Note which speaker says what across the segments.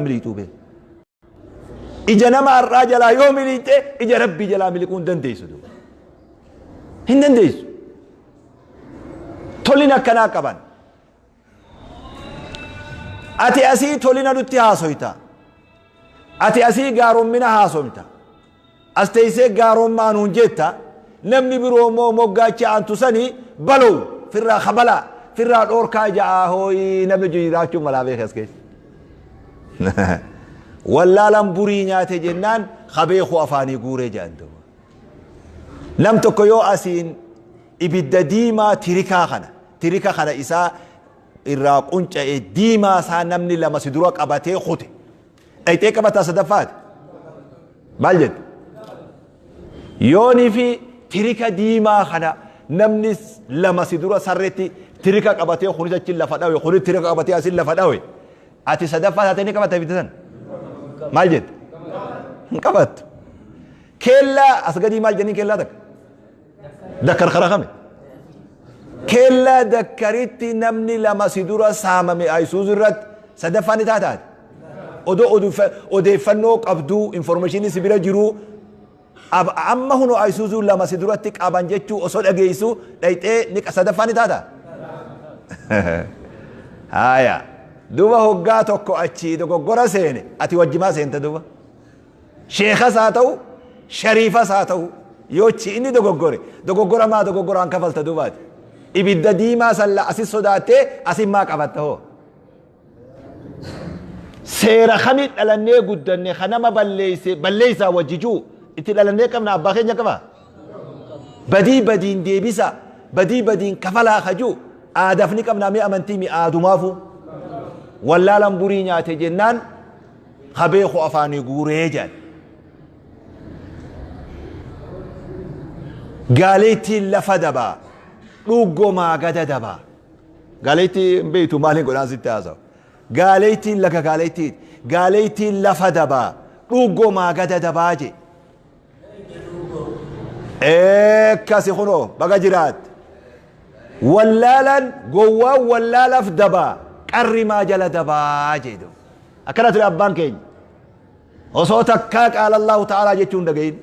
Speaker 1: miliqxuu beeku. Ija nama har'aa jalaa yoo miliqxe ija Rabbii jalaa miliquu hin dandeessu duuba. Hin dandeessu. Tolina akkanaa qaban. Ati asii tolina nutti haasoyta. Ati asii gaarommina haasomta. As teessee gaarommaa nuun jetta. Namni biroo immoo moggaacha aantu sanii balow firraa kabalaa firraa dhoorkaa ja'aa hooyii namni jiraachuu malaa beeke as keessa. Wallaalaan burii nyaate jennaan kabeeku afaanii guuree jedhan duuba. Nam tokko yoo asiin ibidda diimaa tirikaa kana tirika kana isaa irraa qunca'e diimaa isaa namni lama si dura qabatee kute. Dhayxee qabataa sadaffaati. Maal jette? Yoonii fi tirika diimaa kana namni lama si dura sarreetti tirika qabatee kunis achi lafa dhawe kunis tirika qabatee asin lafa dhawe. Ati sadaffaa taatee ni qabatta ibidda san? Maal jette? Hin qabattu. Keellaa as gadii maal jenniin keellaa takka? Dakkar kara kami? Keellaa dakkaritti namni lama si dura saamame ayisuuzu irratti sadaffaa ni taataati. Odoo odeeffannoo qabduu informeeshinii si bira jiruu amma hunoo ayisuuzuu lama si duratti qaban jechuu osoo dhageessu dhayxee ni sadaffaa ni taata. Haaya duba hoggaa tokko achii dogoggora seene ati wajjimaa seenta duba. Sheekas haa ta'u shariifas haa ta'u yoochi inni dogoggore dogoggora maa dogoggoraan kafalta duubaati. Ibidda diimaa san asi sodaattee asin maa qabatta hoo. Seera kami dhalannee guddanne ka nama balleeyse balleeysaa wajji juu itti dhalannee qabna abbaa keenya qaba. Badii badiin deebisa badii badiin kafalaa ka juu aadaaf ni qabnaa mee amantii mi aadumaafuu. Wallaalan burii nyaate jennaan ka beeku afaanii guuree jedhan. Gaaleettiin lafa dabaa dhuuggoo maagada dabaa. Gaaleettii hin beektu maaliin godhaan sitti haasawu. Gaaleettiin laga gaaleettii gaaleettiin lafa dabaa dhuuggoo maagada dabaa jee. Eekkasi kunoo baga jiraatte. Wallaalaan gowwaan wallaalaaf dabaa qarri maa jala dabaa jee. Akkana ture abbaan keenya. Osoo takkaa qaala Allahu ta'aalaa jechuu hin dhagahin.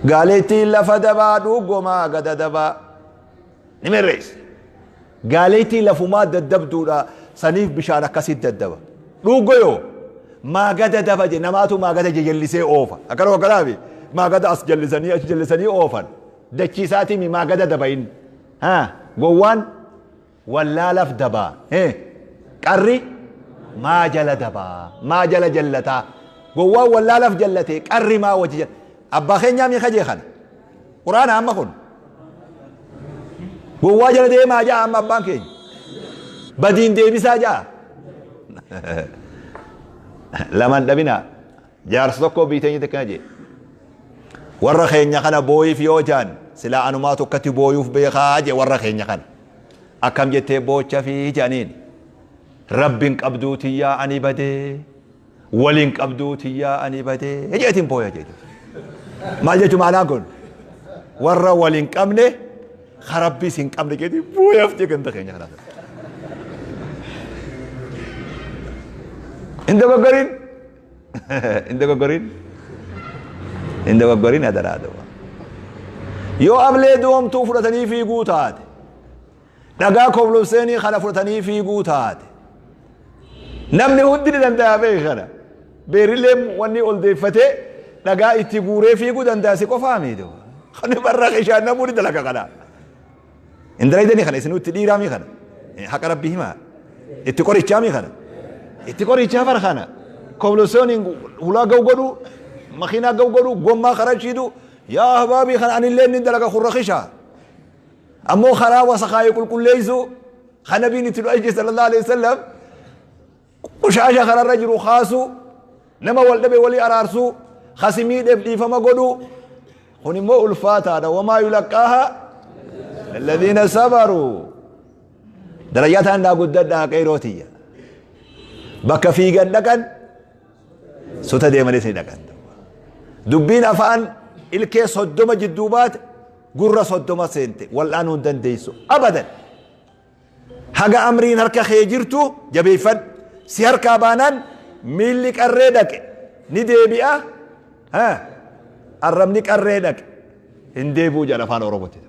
Speaker 1: Gaaleettiin lafa dabaa dhuugomaa gada dabaa. Ni merreessa. Gaaleettii lafumaa daddabduudha saniif bishaan akkasitti daddaba. Dhuuggoyoo maagada daba je namaatu maagada jajallisee oofa. Akkana akkanaafi maagada as jallisanii achi jallisanii oofan. Dachii isaatii maagada daba inni. Haa gowwaan Wallaalaf dabaa. Hee. Qarri maa jala dabaa. Maa jala jallataa. Gowwaan wallaalaf jallatee qarri maa wajji jala. Abbaa keenyaa mii kajee kana. Quraana amma kun. Gowwaa jala deemaa ja'a amma abbaan keenya. Badiin deebisaa ja'a. Lamaan dhabinaa. Jaarsa tokko biyya teenyatti akkana jee. Warra keenya kana booyiif yoo jaan silaa anumaatu akkatti booyuuf beekaa jee warra keenya kana. Akkam jettee boocha fi jaaniin. Rabbiin qabduu tiyyaa ani badee. Waliin qabduu tiyyaa ani badee. Jeetiin booya jee. Maal jechuun maanaan kun? Warra waliin qabne ka rabbiis hin qabne jeetiin booyaaf jee ganda keenya kanaaf. Hin dogoggorin. Hin dogoggorin. Hin dogoggorin adaraa duuba. Yoo ablee doomtuu fudhatanii fiiguu taate, dhagaa koblobseenii kana fudhatanii fiiguu taate, namni hundi ni danda'a beeki kana. Beerillee wanni ol deeffatee dhagaa itti guuree fiiguu danda'a si qofaa miti. Kan barra ishaan namuu ni dalaga kana. Hin dalaydanii kana isinuu itti dhiiraamii kana. Haqa rabbii himaa. Itti qorichaamii kana. Itti qorichaa bara kana. Koblosoniin hulaa ga'u godhu, makiinaa ga'u godhu, gommaa karaa shiidu. Yaa ahbaabii kana anillee ni dalaga kun rakisha. Ammoo karaa wasakaayee qulqulleessu kan nabiin itti nu ajaje sallallahu alaihi wasallam Qushaasha kararra jiru kaasuu, nama wal dhabe walii araarsuu, ka si miidheef dhiifama godhuu. Kun immoo ulfaataadha. Wamaa yulaqqaaha alladhiina sabaruu. Darajaa ta'an naa guddadhaa qeyroo tiyya. Bakka fiigan dhaqan suta deemanis ni dhaqan. Dubbiin afaan ilkee 30 jidduu baate gurra 30 seente wal'aanuu hin dandeessu abadan. Haga amriin harka kee jirtu jabeeffadhu. Si harkaa baanaan miilli qarree dhaqe ni deebi'a. Arrabni qarree dhaqe hin deebi'u jedha afaan Oromootti.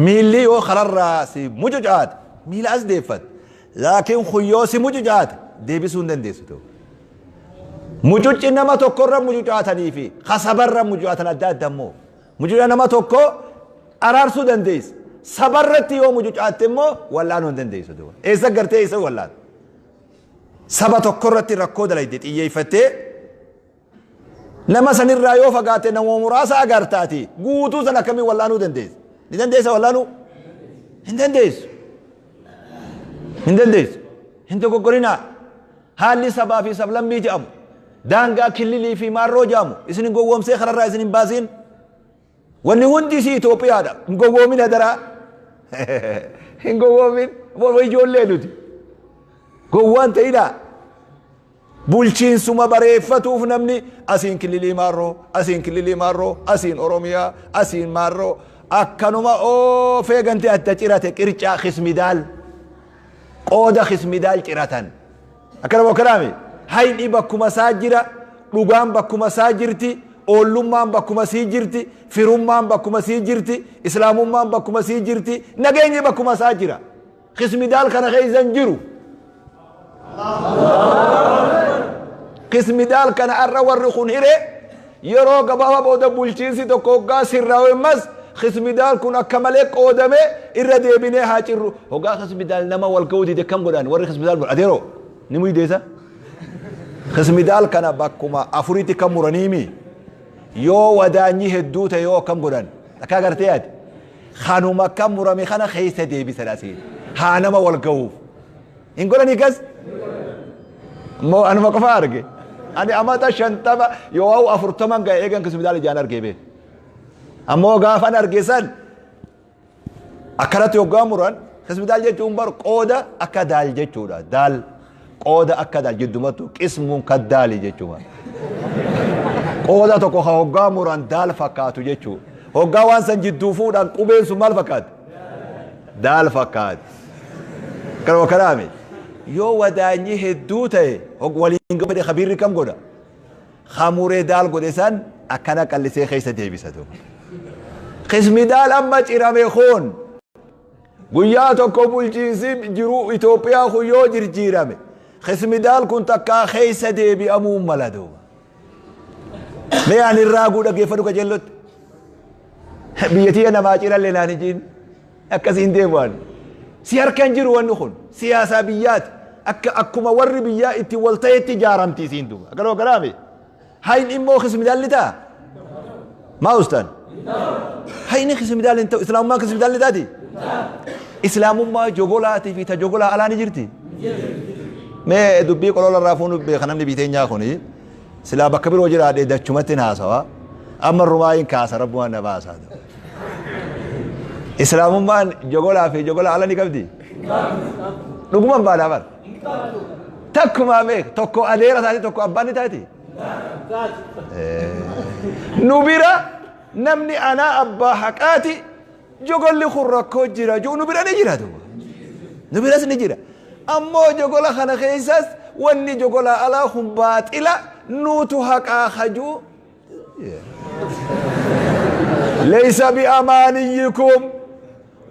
Speaker 1: Miilli yoo kararraa si mucucaate miila as deeffate. Laakiin kun yoo si mucucaate deebisuu hin dandeessu ta'u. Mucucci nama tokkorra mucucaatanii fi kasabarra mucucaatan adda adda immoo. Mucuca nama tokko araarsuu dandeessa. Sabarratti yoo mucucaatte immoo wallaanuu hin dandeessu. Eessa gartee eessa wallaan? Saba tokkorratti rakkoo dalayde xiyyeeffattee nama sanirraa yoo fagaatte nama muraasa agartaati guutuu san akkamiin wallaanuu dandeessa? Ni dandeessa wallaanuu? Hin dandeessu. Hin dandeessu. Hin dogoggorinaa. Haalli sabaa fi sablammii jedhamu daangaa killilii fi maarroo jedhamu isin hin gowwoomsee kararraa isin hin baasiin. Wanni hundi isii Itoophiyaadha. Hin gowwoomin hadaraa. Hin gowwoomin. Ijoollee nuti. Gowwaan ta'inaa. Bulchiinsuma bareeffatuuf namni asiin killilii maarroo, asiin killilii maarroo, asiin Oromiyaa, asiin maarroo akkanuma oofee gantee adda cirate qircaa kismidaal. Qooda kismidaal ciratan. Akkanuma akkanaami. Hayni bakkuma isaa jira, dhugaan bakkuma isaa jirti, oollummaan bakkuma sii jirti, firummaan bakkuma sii jirti, islaamummaan bakkuma sii jirti, nageenyi bakkuma isaa jira. Kismidaal kana keessa hin jiru. Kismidaal kana arra warri kun hire yeroo gabaabaa booda bulchiinsi tokko hoggaa sirraa'u ammas kismidaal kun akka malee qoodame irra deebinee haa cirru. Hoggaa kismidaal nama wal ga'uu dide kam godhan warri kismidaal godhan adeeroo ni muydeessa. Kismidaal kana bakkuma afuritti kan muraniimi yoo wadaanyi hedduu ta'e yoo akkam godhan akka agartee ati kanuma akka murame kana keessa deebisan asiin haa nama wal ga'uuf. Hin godhanii kas? Moo anuma qofa arge? Ani amata 50 yoo 40 ga'e eegan kismidaal ijaan argee beeku. Ammoo gaafan arge san akkanatti hoggaa muran kismidaal jechuun bar qooda akka daal jechuudha. Daal qooda akka daal jiddumattu qismuun kaddaali jechuudha. Qooda tokko ka hoggaa muran daal fakkaatu jechuudha. Hoggaa waan san jidduu fuudhan qubeen sun maal fakkaatti? Daal fakkaatti. Kanuma kanaami. Yoo wadaanyi hedduu ta'e waliin ga'u kabiirri kam godha? Hamuree daal godhe san akkana qallisee keessa deebisa duuba. Qismi daal amma cirame kun guyyaa tokko bulchiinsi jiru Itoophiyaa kun yoo jirjiirame qismi daal kun takkaa keessa deebi'amuu mala duuba. Mee ani irraa guu dhaggeeffadhu qajeellotti. Biyya tiyya namaa cirallee naan hin jiin akkasiin deemu ani. Si harka hin jiru wanni kun siyaasaa biyyaati. Akka akkuma warri biyyaa itti wal ta'etti ijaaramti isiin duuba. Akkanuma kanaami. Hayni immoo kismidaalli ta'a. Maa ustaan? Hayni kismidaalli hin ta'u. Islaamummaan kismidaalli taati? Islaamummaa jogolaatii fi ta jogolaa alaa ni jirti? Mee dubbii qolola irraa fuunu beeka namni biiteenyaa kuni. Silaa bakka biroo jiraadhe dachumatti haasawa. Amma rumaayin kaasa rabbumaan na baasaa. Islaamummaan jogolaa fi jogolaa ala ni qabdi? Dhuguman baanaa bara. Takkumaa beek tokko adeera taati tokko abbaan ni taati. Nu bira namni anaa abbaa haqaati jogolli kun rakkoo jira jiru nu bira ni jira duuba. Nu biras ni jira. Ammoo jogola kana keessas wanni jogola alaa kun baaxila nuutu haqaa hajuu. ليس بأمانيكم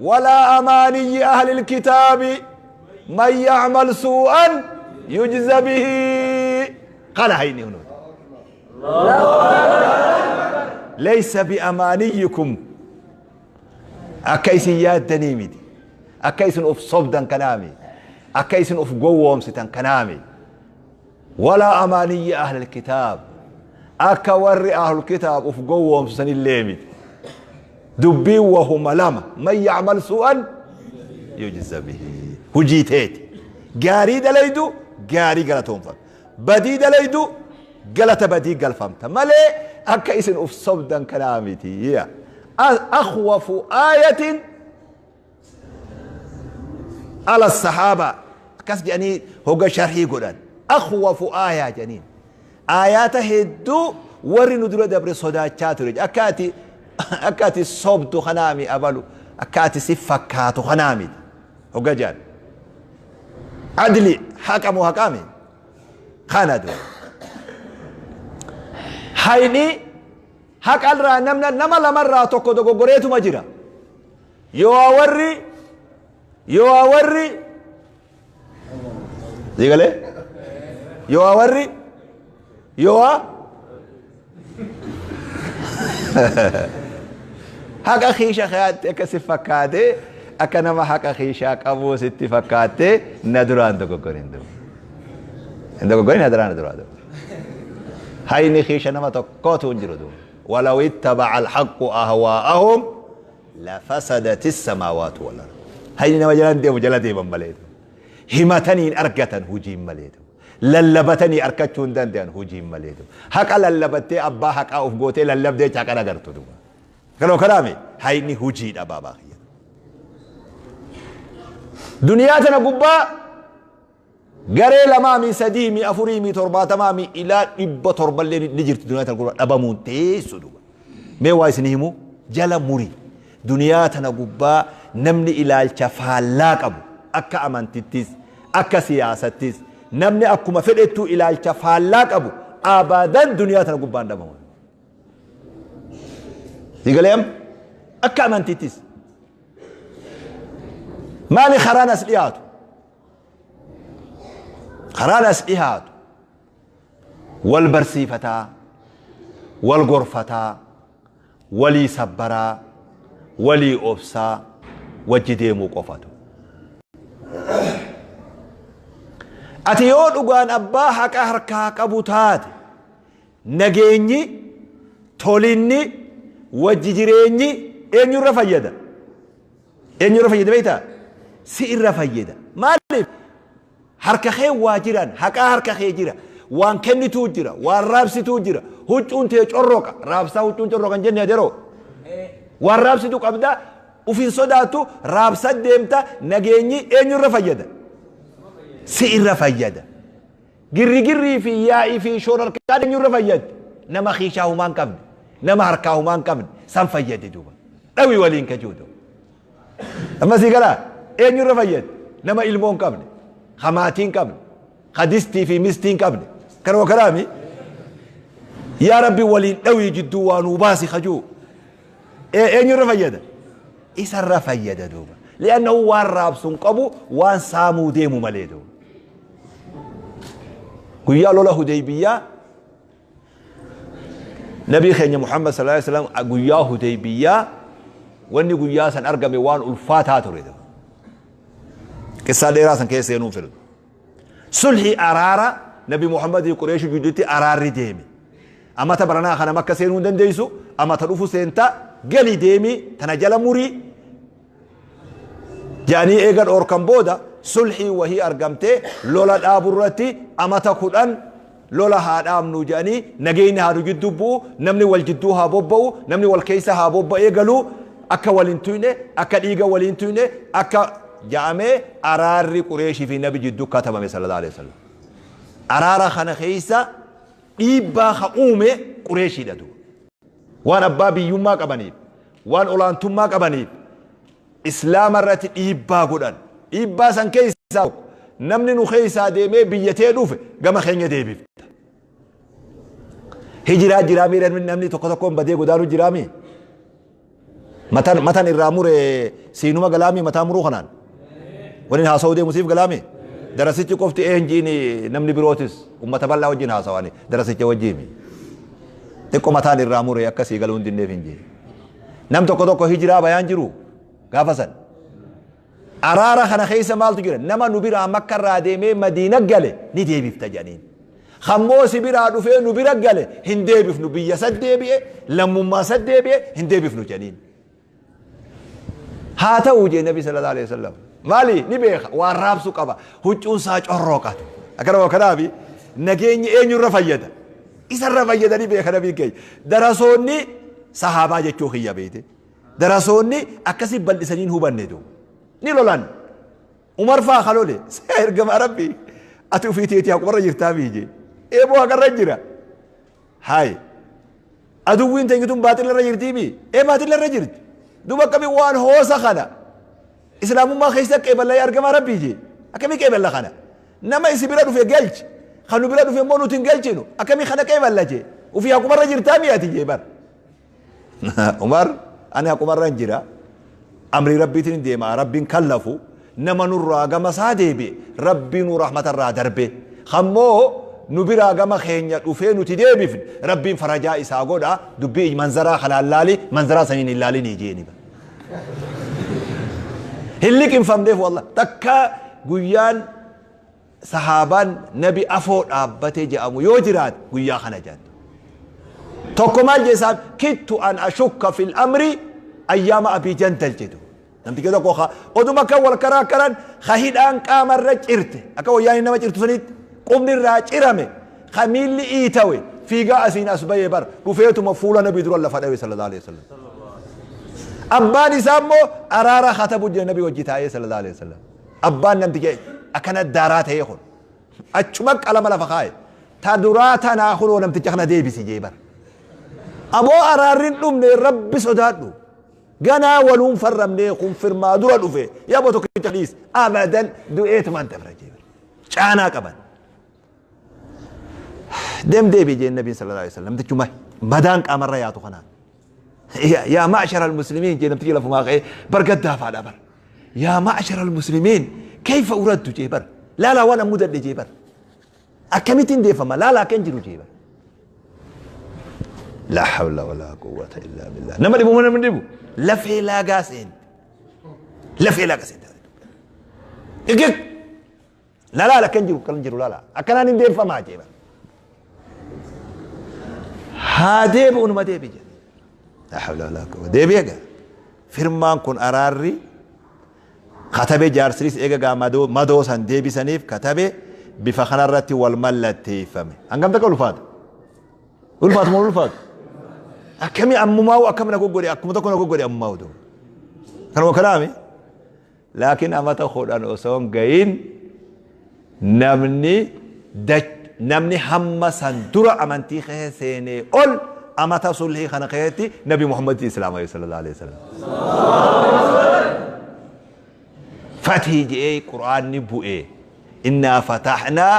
Speaker 1: ولا أماني أهل الكتاب من يعمل سوءا يجز به. قال هيني هنا ليس بأمانيكم أكيسيات دنيمدي أكيس أف صبدا كلامي أكيس أف قوم ستن كلامي ولا أماني أهل الكتاب أكور أهل الكتاب أف قوم ستن الليمد دبي وهم لما من يعمل سوءا يجزى به. هجيتيت قاري دليدو قاري قالتهم فم بدي دليدو قالت بدي قال فهمت مالي أكيس أف صبدا كلامتي. أخوف آية على الصحابة كاس جاني هو شرحي قرآن أخوف آية جنين آيات هدو وري ندرو دبر صدا شاترج أكاتي أكاتي صبت خنامي أبلو أكاتي سفكات خنامي هو جان Adli haqa moo haqaami? Kana duuba. Hayni haqarraa namna nama lamarraa tokko dogoggoreetuma jira. Yoo warri Sigalee? Yoo warri yoo haqa kiisha keeyaatti akka si fakkaate, akka nama haqa kiishaa qabuu sitti fakkaatte, na duraan dogoggorin duuba. Hin dogoggorin, na duraan na duraa duuba. Hayni kiisha nama tokkootu hin jiru duuba. ولو اتبع الحق أهواءهم لفسدت السماوات والأرض. Hayni nama jalaan deemu jala deeman malee. Himataniin argatan hujiin malee. Lallabatanii arkachuu hin danda'an hujiin malee. Haqa lallabattee, abbaa haqaa of gootee lallabdee haqa agartu duuba. Kanoo kanaami hayni hujiidha baabaa kiyya. Duniyaa tana gubbaa garee lamaa mi sadii mi afurii mi 70 mi ilaa 700llee ni jirti, duniyaa tana gubbaa dhabamuun teessu duuba. Mee waa isin himu, jala muri. Duniyaa tana gubbaa namni ilaalcha faallaa qabu, akka amantittis akka siyaasattis, namni akkuma fedhettuu ilaalcha faallaa qabu abadan duniyaa tana gubbaan dhabamu. Sigalee akka amantittis maali karaan as dhiyaatu? Karaan as dhiyaatu wal barsiifataa, wal gorfataa, walii sabbaraa, walii obsaa wajji deemuu qofatu. Ati yoo dhugaan abbaa haqa harkaa qabu taate, nageenyi, tolinni, wajji jireenyi eenyurra fayyada? Eenyurra fayyada beektaa? Si irra fayyada. Maaliif? Harka kee waa jiran, haqaa harka kee jira, waan kennituu jira, waan raabsituu jira, huccuun tee corroqa, raabsaa huccuun corroqa hin jenne aderoo. Waan raabsitu qabda, ufin sodaattu, raabsa deemta, nageenyi eenyurra fayyada? Si irra fayyada. Girrigirrii fi yaa'ii fi shoorarkaa eenyurra fayyaddi? Nama kiishaa humaa hin qabne, nama harkaa humaa hin qabne, san fayyade duuba. Dhawi waliin kajuutu. Amma sii galaa, eenyurra fayyaddi? Nama ilmoo hin qabne, ka maatii hin qabne, ka distii fi mistii hin qabne. Kanuma kanaami yaa Rabbi waliin dhawii jidduu waa nuu baasi kajuu. Eenyurra fayyada? Isarra fayyada duuba. Li'annahu waan raabsu hin qabu, waan saamuu deemu malee duuba. Guyyaa lola Hudeybiyyaa, Nabii keenya Muhammad sallallahu alaihi wasallam, guyyaa Hudeybiyyaa wanni guyyaa san argame waan ulfaataa ture. Qissaa dheeraa san keessa seenuun fedhu. Sulhi araara Nabi Muhammadii Qureeshii jidduutti araarri deeme. Amata baranaa kana Makka seenuu hin dandeessu, amata dhufu seenta, gali deemi, tana jala murii jedhanii eega dhoorkan booda, sulhii wahii argamtee lola dhaaburratti, amata 10 lola haa dhaabnu jedhanii, nageenyi haa nu jidduu bu'u, namni wal jidduu haa bobba'u, namni wal keessa haa bobba'ee galuu, akka wal hin tuyne, akka dhiiga wal hin tuyne akka ja'amee araarri Qureeshii fi Nabi jidduu katabame sallallahu alaihi wasallam. Araara kana keessa dhiibbaa ka uume Qureeshiidha duuba. Waan abbaa biyyummaa qabaniif, waan olaantummaa qabaniif, Islaama irratti dhiibbaa godhan. Dhiibbaa san keessaa tokko, namni nu keessaa deemee biyyatee dhufe gama keenya deebifta. Hijiraa jiraa miira namni tokko tokkoon badee godaanuu jiraa mii? Matan irraa mure siinuma galaamii mataa muruu kanaan. Waliin haasa'uu deemu siif galaamii? Darasichi qofti eenjiin namni birootis ummata bal'aa wajjin haasawani darasicha wajjin. Xiqqoo mataan irraa mure akkasii galuu hin dinneef hin jiru. Nam tokko tokko hijiraa bayaan jiru gaafa san. Araara kana keessa maaltu jira? Nama nu biraa Makka irraa deemee Madiina gale ni deebifta jedhaniin. Kammoo si biraa dhufee nu bira gale hin deebifnu, biyya san deebi'e, lammummaa san deebi'e, hin deebifnu jedhaniin. Haa ta'u jee Nabi sallallahu alaihi wasallam. Maali ni beeka, waan raabsu qaba, huccuun isaa corrooqatu. Akkanuma kanaafi nageenyi eenyurra fayyada? Isarra fayyada, ni beeka nabiin keenya. Darasoonni sahaabaa jechuu kiyya beekte. Darasoonni akkasii bal'isanii hin hubanne duuba. Ni lolan. Umar faa ka lole. Ergamaa Rabbii, ati ofii teetii haqumarra jirtaa miije. Eeboo haqarra jira. Hayi. Aduwwiin teenya tun baaxilarra jirtii mi? Ee, baaxilarra jirti. Duuba akkami waan hoosa kana Islaamummaa keessa qeeballa yaa ergamaa Rabbii jee. Akkamii qeeballa kana? Nama isi bira dhufe galchi. Kan nu bira dhufe immoo nuti hin galchinu. Akkamii kana qeeballa jee. Ufii haqumarra jirtaa mi'ati jee bar. Umar ani haqumarra hin jira. Amrii rabbiitiin hin deema. Rabbiin kallafu. Nama nurraa gama isaa deebi'e. Rabbii nu rahmatarraa darbe. Kammoo nu biraa gama keenya dhufee nuti deebifne. Rabbiin farajaa isaa godha. Dubbii manzaraa kanaan laali. Manzaraa saniin hin laalinii jeeni. Hin liqinfamneef wallah. Takka guyyaan sahaabaan nabi afoo dhaabbatee jedhamu yoo jiraate guyyaa kana jedhan. Tokko maal jee isaan kittu an ashukka fil amri ayyaama abii jandal jedhu. Namtichi tokko oduma akka wal karaa karan ka hidhaan qaamarra cirte akka wayyaan nama cirtu sanitti qubni irraa cirame ka miilli iitawe fiigaa asiin as bahee bar dhufeetuma fuula nabii dura lafa dhawe sallallahu alaihi wasallam. Abbaan isaa immoo araara katabu jee nabii wajji taa'ee sallallahu alaihi wasallam. Abbaan namticha akkana daaraa ta'ee kun achuma qalama lafa kaa'e ta duraa tanaa kunoo namticha kana deebisi jee bar. Aboo araarri hin dhumne rabbi sodaadhu. Ganaa waluun farramnee kun firmaa dura dhufe yaa boo tokkicha dhiis abadan du'eetumaan dabra jee bar. Caanaa qaban. Deem deebi jeen nabiin sallallahu alaihi wasallam namtichuma madaan qaamarra yaatu kanaan. Yaa ma'shara al-muslimiin jee namtichi lafumaa ka'ee bargaddaa faadha bar. Yaa ma'shara al-muslimiin kayfa uraddu jee bar. Laalaa waan ammu dadhe jee bar. Akkamittiin deeffama laalaa akka hin jiru jee bar. La hawla wala quwwata illa billah. Nama dhibu nama dhibu. Lafee laagaa seente. Lafee laagaa seente. Igig. Lalaal akka hin jiru kan jiru laalaa. Akkanaan hin deeffamaa jee bar. Haa deebi'u numa deebi jedhe. La hawla wala quwwata. Deebi'e egaa. Firmaan kun araarri katabe jaarsilis eega gaa madoo san deebisaniif katabe bifa kanarratti wal mallatteeffame. Hangam takka ulfaata? Ulfaatu moo ulfaatu? Akkami ammumaa'u akkam na goggodhe akkuma tokko na goggodhe ammumaa'u ta'u. Kanuma kanaami. Laakiin amata 10 osoo hin gahin namni hamma san dura amantii keessa seenee ol amata sulhii kana keessatti Nabi Muhammad Islaama sallallahu alaihi wasallam. Fatii je'ee Qur'aanni bu'e. Innaa fatahnaa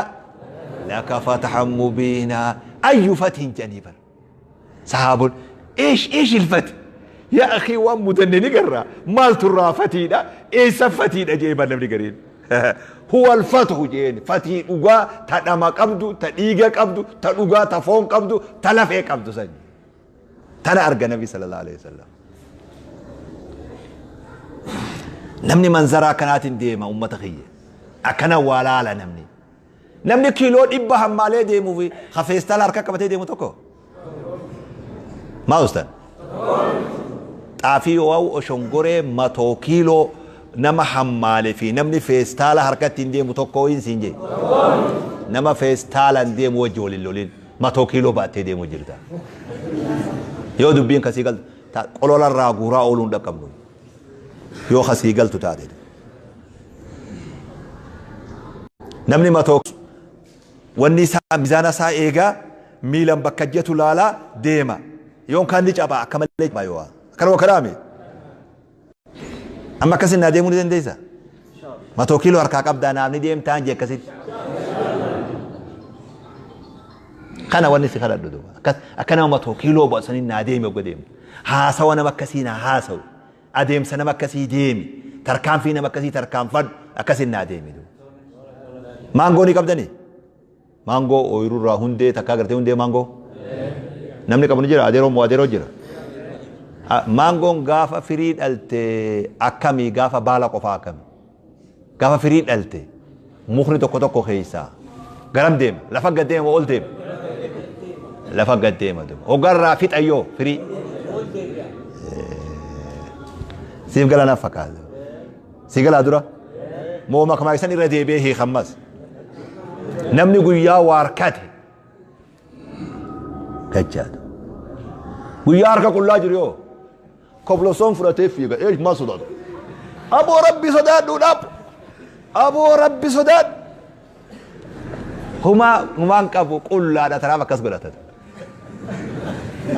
Speaker 1: laka fatahan mubiinaa. Ayyu fatiin jedhanii bara. Sahaabon eesh eesh ilfati. Yaa akhii waan mudanne ni garra. Maaltu irraa fatiidha? Eessa fatiidha jedhee bar namni gariin. Huwa alfathu jedheen fatii dhugaa ta dhama qabdu, ta dhiiga qabdu, ta dhugaa, ta foon qabdu, ta lafee qabdu san. Tana arga Nabi sallallahu alaihi wasallam. Namni manzaraa akkanaatiin deema ummata kiyya. Akkana waa laala namni. Namni kiiloo 100 hammaalee deemuu fi ka feestaala harka qabatee deemu tokko. Maa ustan? Xaafii yoo oshongoree matoo kiiloo nama hammaale fi namni feestaala harka ittiin deemu tokko hin siin jee. Nama feestaalaan deemu wajji waliin lolin matoo kiiloo baattee deemu jirta. Yoo dubbiin kasii galtu qololarraa guuraa ooluun dhaqqabnu. Yoo kasii galtu taate. Namni matoo wanni isaa mizaana isaa eegaa miilan bakka jettu laalaa deema. Yoon kaan ni cabaa akka malee cabaa yoo akkanuma kanaami. Amma akkasin naa deemuu ni dandeessa? Matoo kiiloo harkaa qabdaa naaf ni deemtaan jee akkasitti. Kana wanni si kadhadhu duuba. Akkas akka nama matoo kiiloo bu'asanii naa deemi ogga deemu. Haasawa nama akkasii naa haasawu. Adeemsa nama akkasii deemi. Tarkaanfii nama akkasii tarkaanfadhu. Akkasin naa deemi duuba. Maangoo ni qabdanii? Maangoo ooyiruu irraa hundee takkaa gartee hundee maangoo? Namni qabu ni jira? Adeeroo moo adeeroo jira? Maangoon gaafa firii dhalte akkamii gaafa baala qofaa akkami? Gaafa firii dhalte mukni tokko tokko keessaa garam deema? Lafa gad deema ol deema? Lafa gad deema duuba. Hoggarraa fixayyoo firii. Siif gala naaf fakkaata. Si galaa dura? Moo makamaa isan irra deebi'ee hiikammas? Namni guyyaa waarkate gachaadha. Guyyaa harka qullaa jiru yoo koblosoon fudhatee fiiga eesh maal sodaatu? Aboo rabbi sodaadhu dhaab! Aboo rabbi sodaadhu! Humaa humaan qabu qullaadha tanaaf akkas godhata.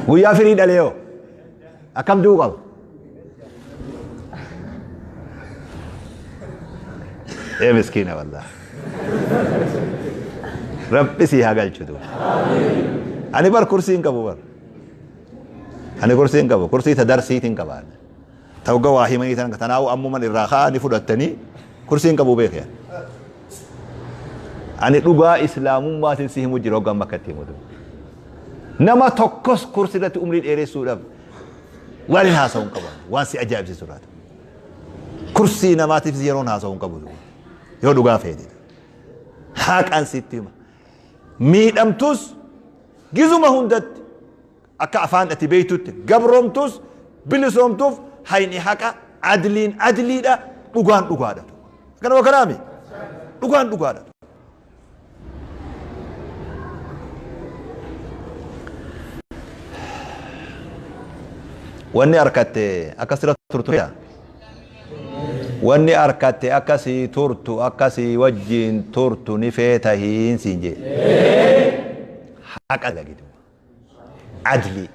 Speaker 1: Guyyaa firii dhalee yoo akkam du'uu qaba? Ee miskiina wallah. Rabbi sii haa galchu duuba. Ani bar kursii hin qabu bar. Ani kursii hin qabu. Kursii ta darsiitiin qaba. Ta hogga waa himanii tan tanaawu ammuman irraa ka'anii fudhattanii kursii hin qabu beekee. Ani dhugaa islaamummaatiin si himu jira hogga amma akkatti himu duuba. Nama tokkos kursii irratti umrii dheeressuudhaaf waan hin haasa'u hin qabu. Waan si ajaa'ibsiisu irraa. Kursii namaatiifis yeroon haasa'u hin qabu. Yoo dhugaa feete. Haqaan sitti hima. Miidhamtus gizuma hundatti akka afaan ati beektutti gabroomtus bilisoomtuuf hayni haqa adliin adliidha dhugaan dhugaadha. Kana kanaami dhugaan dhugaadha. Wanni harkatte akka sirra turtu feeta? Wanni harkatte akka sii turtu akka sii wajjiin turtu ni feeta hiin siin jee. Haqa dalagi duuba. Adlii.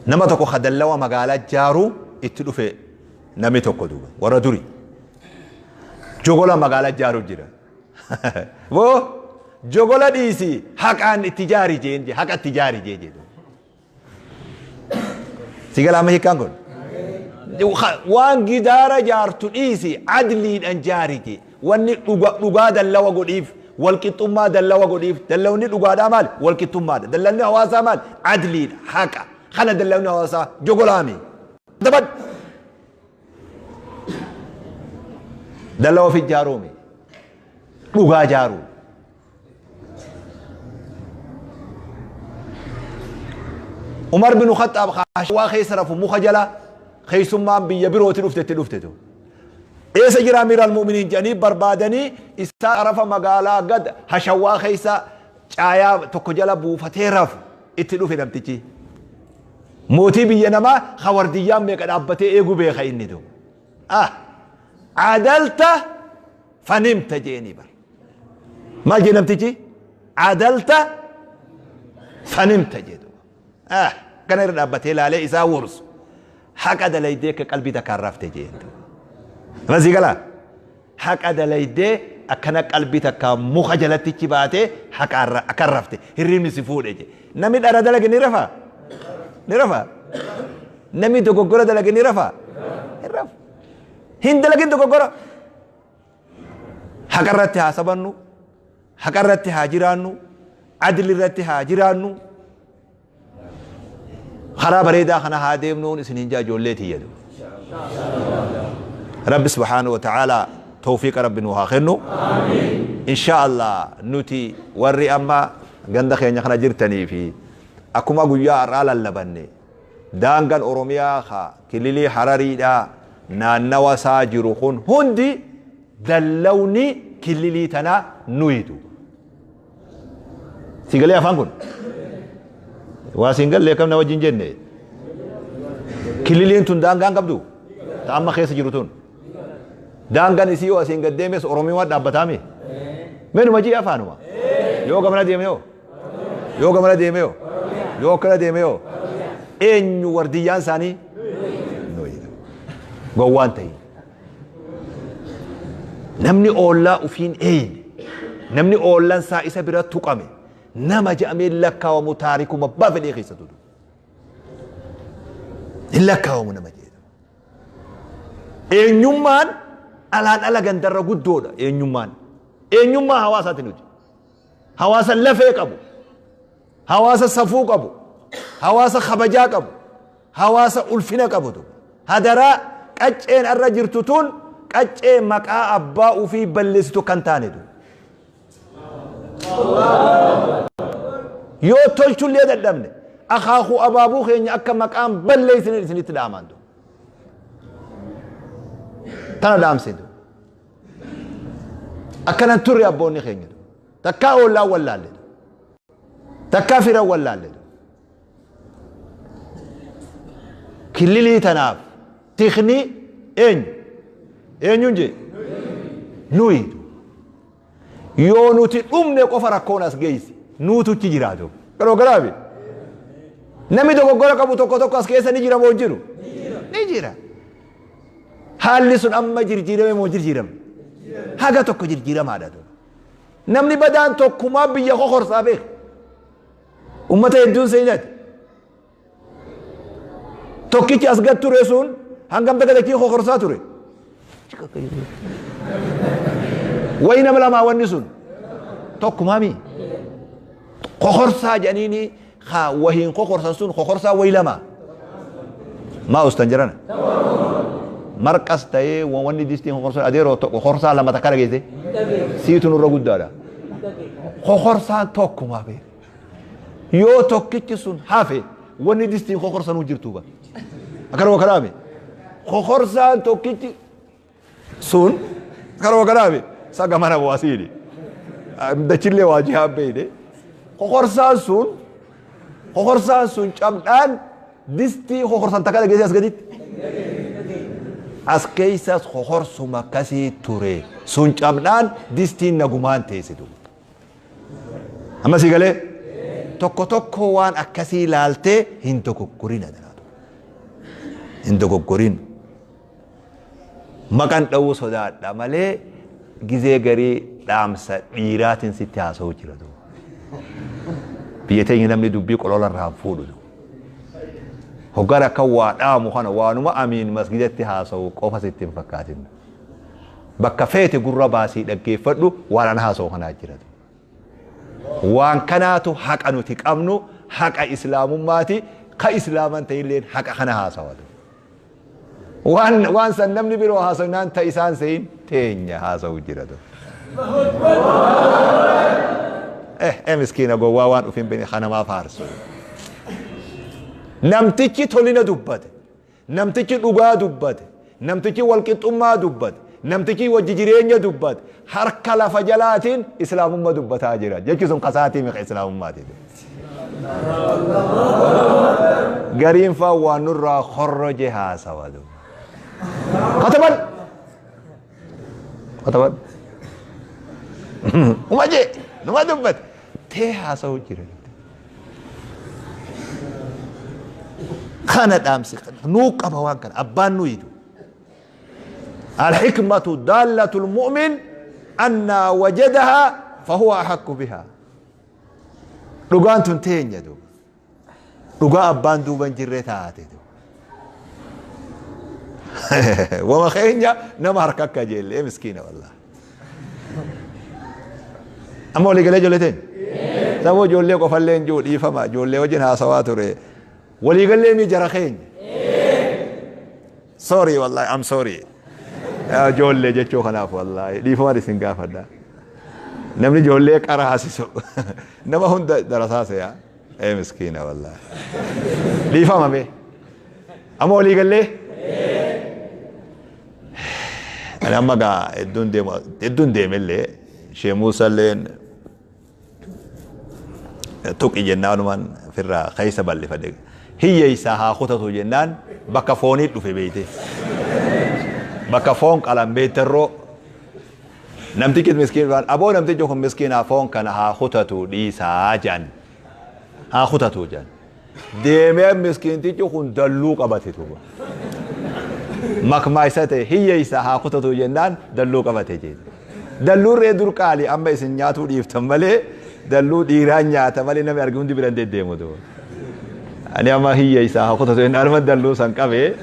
Speaker 1: Nama tokko ka dallawa magaalaa jaaru itti dhufe namni tokko duuba warra duri. Jogola magaalaa jaaru jira. Boo jogola dhiisi haqaan itti jaari jeen jee haqa itti jaari jee jedhu. Si galaa amma hiikkaan kun? Waan gidaara jaartu dhiisi adliidhaan jaari jee. Wanni dhugaa dallawa godhiif walqixxummaa dallawa godhiif dallawni dhugaadhaa maali? Walqixxummaadha. Dallawni hawaasaa maali? Adliidha haqa. Kana dallawni hawaasaa jogolaami. Dabad. Dallawa ofi ijaaruumi. Dhugaa ijaaruu. Umar bin Khaxaab waa keessa rafu muka jala keessummaan biyya birooti dhufte itti dhufte tu. Eessa jira Amiir al-Mu'miniin jedhanii barbaadanii isaa arafa magaalaa gad hashawwaa keessa caayaa tokko jala buufatee rafu itti dhufe namtichi. Mootii biyya namaa hawardiyyaan meeqa dhaabbatee eegu beeka inni tu. Ah, adalta fanimta jeeni bar. Maal jee namtichi? Adalta fanimta jedhu. Ah, kana irra dhaabbatee laalee isaa wursu. Haqa dalaydee akka qalbii takkaan rafte jeen. Masii galaa? Haqa dalaydee akkana qalbii takka muka jalattichi baatee haqa akkan rafte hirribni si fuudhe je. Namni dhara dalage ni rafaa? Ni rafaa? Namni dogoggora dalage ni rafaa? Hin rafu. Hin dalagin dogoggora. Haqa irratti haa sabannu, haqa irratti haa jiraannu, adli irratti haa jiraannu. Karaa bareedaa kana haa deemnuun isin hin jaa ijoollee tiyya. Rabbi subhaanahu wa ta'ala tawfiiqa Rabbi nuu haa kennu. Insha Allah nuti warri amma ganda keenya kana jirtanii fi akkuma guyyaa har'aa lallabanne daangan Oromiyaa ka kililii Harariidhaa naannawa isaa jiru kun hundi dallawni kililii tanaa nuyitu. Si galee afaan kun? Waa siin galle akkam na wajjin jenne? Kililiin tun daangaan qabdu? Ta amma keessa jiru tun. Daangaan isii yoo asiin gad deemes Oromiyaa dhaabbataami? Menuma jii afaanuma. Yoo gamana deeme hoo? Yoo gamana deeme hoo? Yoo akkana deeme hoo? Eenyu wardiyyaan isaanii? Nuyi. Gowwaan ta'in. Namni oollaa ufiin eeyne, namni oollan isaa isa bira tuqame, nama je'amee hin lakkaawamu taarikuma abbaa fedhee keessattuu. Hin lakkaawamu nama jedhamu. Eenyummaan alaan ala gandarra guddoodha eenyummaan. Eenyummaa hawaasaati nuti. Hawaasa lafee qabu. Hawaasa safuu qabu. Hawaasa kabajaa qabu. Hawaasa ulfina qabutu. Hadaraa qacceen arra jirtu tun qaccee maqaa abbaa ufii balleessitu kan taanetu. Yoo tolchullee dadhabne akaakuu abaabuu keenya akka maqaan balleessine isinitti dhaamaan tu. Tana dhaamsitu. Akkanan turre abboonni keenya. Takkaa oollaan wallaalle. Takkaa firan wallaalle. Killilii tanaaf tikni eenyu? Eenyuun jee? Nuyi. Yoo nuti dhumne qofa rakkoon as geessi. Nuutu achi jiraatu. Garuu garaabi. Namni dogoggora qabu tokko tokko as keessa ni jira moo hin jiru? Ni jira. Haalli sun amma jirjiirame moo jirjiirame? Haga tokko jirjiiramaadha. Namni badaan tokkumaa biyya kokorsaa beeka. Ummata hedduun seenaati. Tokkichi as gad ture sun hangam takka dachii kokorsaa ture. Wayi nama lamaa wanni sun tokkumaa mi? Kokorsaa jedhaniini haa wahiin kokorsan sun kokorsaa wayi lamaa. Maa ustan jirana? Marqas ta'ee wanni distiin kokorsaa adeeroo kokorsaa lama takka dhageesse. Siitu nurra guddaadha. Kokorsaan tokkumaa beeka. Yoo tokkichi sun hafe wanni distiin kokorsanuu jirtu ba. Akkanuma kanaami. Kokorsaan tokkichi sun akkanuma kanaami. Saga mana bu'asiini. Dachillee waa jihaan beeyne. Kokorsaan sun cabdhaan distii kokorsan takka dhageessee as gaditti. As keessas kokorsuma akkasii ture. Sun cabdhaan distiin nagumaan teessitu. Amma si galee tokko tokko waan akkasii ilaaltee hin dogoggorin adanaatu. Hin dogoggorin. Maqan dha'uu sodaadha malee gizee garii dhaamsa dhiiraatiin sitti haasa'uu jira. Biyya teenya namni dubbii qolola irraa hin fuudhu. Hoggaan akka waa dhaamu kana waanuma amiin masgidatti haasa'u qofa sitti hin fakkaatin. Bakka feete gurra baasii dhaggeeffadhu, waan an haasa'u kanaa jira. Waan kanaatu haqa nuti qabnu, haqa islaamummaati, ka islaaman ta'illeen haqa kana haasawatu. Waan san namni biroo haasawinaan ta isaan seyin teenya haasa'u jira. Miskiina gowwaa waan ufin bene kanamaa faarsu. Namtichi tolina dubbate. Namtichi dhugaa dubbate. Namtichi walqixxummaa dubbate. Namtichi wajji jireenya dubbate. Harka lafa jalaatiin islaamummaa dubbataa jira. Jechi sun kasaatii miqa islaamummaatiin. Gariin faa waan nurraa korroje haasawa. Kataban. Kataban. Uma jee numa dubbate. Tee haasa'u jira. Kana dhaamsi nuu qaba, waan kana abbaan nu yidu. الحكمة ضالة المؤمن أنى وجدها فهو أحق بها. Dhugaan tun teenya duuba. Dhugaa abbaan duuba hin jirre taate duuba. Wama keenya nama harka akka jeellee miskiina wallah. Amma walii galee ijoollee teenya? Saboo ijoollee qofallee hin jiru, dhiifama, ijoollee wajjin haasawaa ture. Walii gallee mi jara keenya? Sorry wallahi, I'm sorry. Ijoollee jechuu kanaaf wallahi dhiifama isin gaafadha. Namni ijoollee qara haasisu nama hunda darasaa se'a. Ee miskiina wallahi. Dhiifama mee. Amma walii gallee? Ani amma gaa hedduun deemu, hedduun deemellee Shee Muusalleen tuqi jennaanumaan firraa keessa bal'ifadhe. Hiyyeessaa haa kutatu jennaan bakka foonii dhufe beeyte. Bakka foon qalan beekterroo. Namtichi miskiin waan aboo, namtichi kun miskiinaa, foon kana haa kutatu dhiisaa jedhan. Haa kutatu jedhan. Deemee miskiintichi kun dalluu qabate tuba. Makmaa isa ta'e hiyyeessaa haa kutatu jennaan dalluu qabate jedhe. Dalluun ree dur qaali, amma isin nyaatuu dhiiftan malee dalluu dhiiraan nyaata malee namni arge hundi biraan deddeemu tuba. Ani amma hiyyeessaa haa kutatu jennaan dalluu san qabee,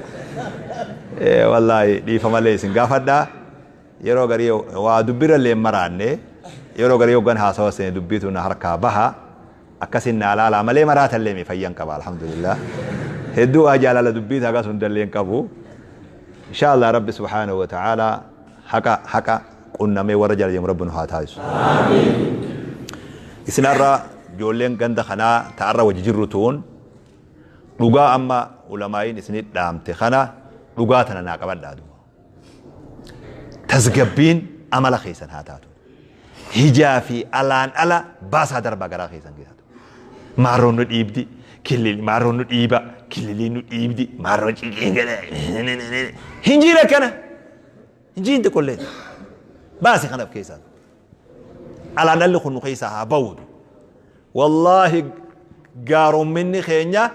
Speaker 1: wallaahi dhiifa malee isin gaafadhaa. Yeroo garii waa dubbirra illee maraanne, yeroo garii hoggan haasawa seene dubbiitu na harkaa baha, akkasin naa laalaa malee maraatallee mi fayyan qaba, alhamdulillah. Hedduu waa jaalala dubbii tagas hundallee hin qabu. Insha Allah Rabbi subhaanahu wa ta'ala haqa haqa qunnamee warra jala deemu Rabbi nu haa taasisu. Isin har'a ijoolleen ganda kanaa ta'arra wajji jirru tuun dhugaa amma ulamaa'iin isinit dhaamte kana, dhugaa tana naa qabadhaa duuba. Tasgabbiin amala keessan haa taatu. Hijaa fi alaan ala baasaa darbaa garaa keessan keessatu. Maarroon nu dhiibdi, kilili maarroon nu dhiiba, kililiin nu dhiibdi, maarroon ciqiin gala. Hin jiin akkana. Hin jiin xiqqollee. Baasi kana of keessaa. Alaan alli kun nu keessaa haa ba'uutu. Wallaahi gaaromminni keenya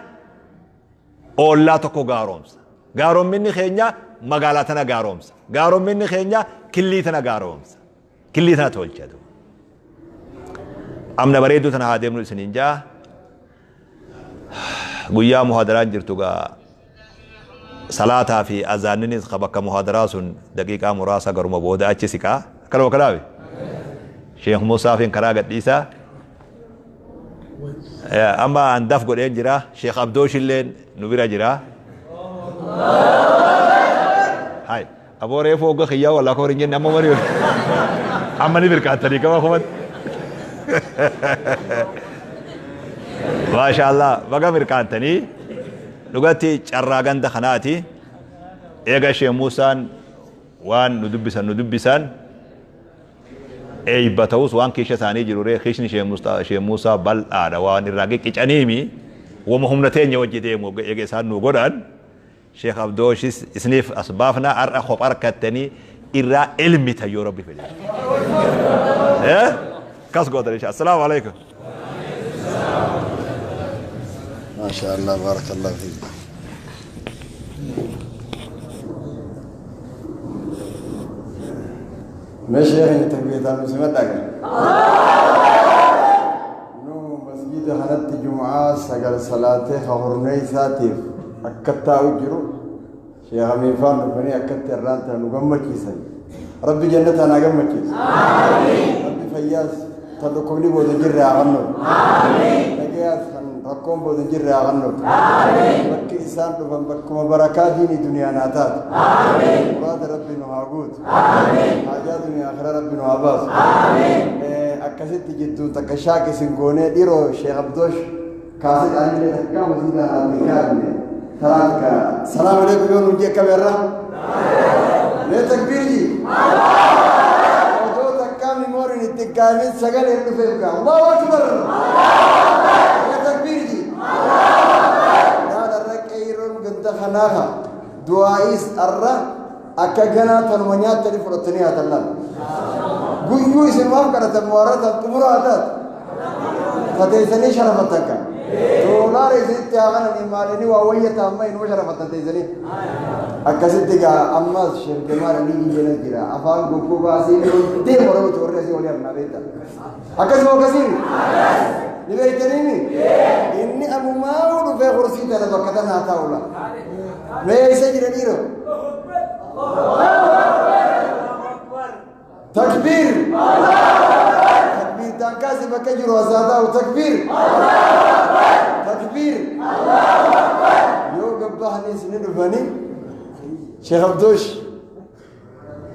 Speaker 1: oollaa tokko gaaromsa. Gaaromminni keenya magaalaa tana gaaromsa. Gaaromminni keenya killii tana gaaromsa. Killii tana tolcha. Amna bareedduu tana haa deemnu isiniin jaa. Guyyaa muhadaraan jirtu gaa salaataa fi azaanninis bakka muhadaraa sun daqiiqaa muraasa garuma booda achi siqaa. Akkanuma kanaafi. Sheekh Musaa fi karaa gadhiisaa. Amma andaf godheen jira. Sheekh Abdoosh illeen nu bira jira. Hai, aboo reefu hogga kiyyaa wallaa koo hin jenne amma mari. Amma ni mirkaantanii qaba kuman. Maasha Allah, baga mirkaantanii dhugatti carraa ganda kanaati. Eega Sheekh Musaan waan nu dubbisan nu dubbisan eeyba ta'us waan kiisha isaanii jiru ree kiishni Sheekh Musaa bal'aadha waan irraa qiccaniimi wama humna teenya wajji deemu eega isaan nu godhan. Sheekh Abdooshis isiniif as baafna har'a kopha harkattanii irraa ilmita yoo Rabbi fedhe. Kas gootan insha Assalaamu alaikum.
Speaker 2: ما شاء الله بارك الله فيك. ماشي يا أخي تكبير المسلمات نو مسجد حنت جمعة سجل صلاة خورني ساتيف أكتا أجرو شيخ أمين فان فني أكتا رانتا نقوم كيسن ربي جنة أنا قم كيس ربي فياس تدكم لي بود جرى عنه آمين نجياس ركوم بود جرى عنه آمين بك إنسان ربهم بكم بركات دين دنيا ناتات آمين مراد ربي نهاجود آمين حاجات دنيا آخرة ربي نهاباس آمين أكست جدو تكشاك سنقونه ديرو شيخ عبدوش كاسد عندي تكام زيدا نكابني تراك السلام عليكم يوم نجي كاميرا ليه تكبير جي مورين التكامل سجل إنه فيك الله أكبر يا تكبير جي هذا الركيرون قد خناها دعائس الرا أكجنا تنميات تلفرتني هذا الله قيو اسمه كرت مورات تمرات فتيسني شرفتك دولار زيت يا غنم مالني وهي تامين وشرفت تيسني أكست جا أما شيخ جمال علي جينا جرا أفعل جوكو باسي دي مرة توري سي ولي أبنا بيتا أكست مو كسير نبي إني أبو ماود في خرسي تلا بكتنا هتاولا ما يسجل نيرو تكبير تكبير تنكاسي بكجر وزادا وتكبير تكبير يو قبحني سنين فني شيخ عبدوش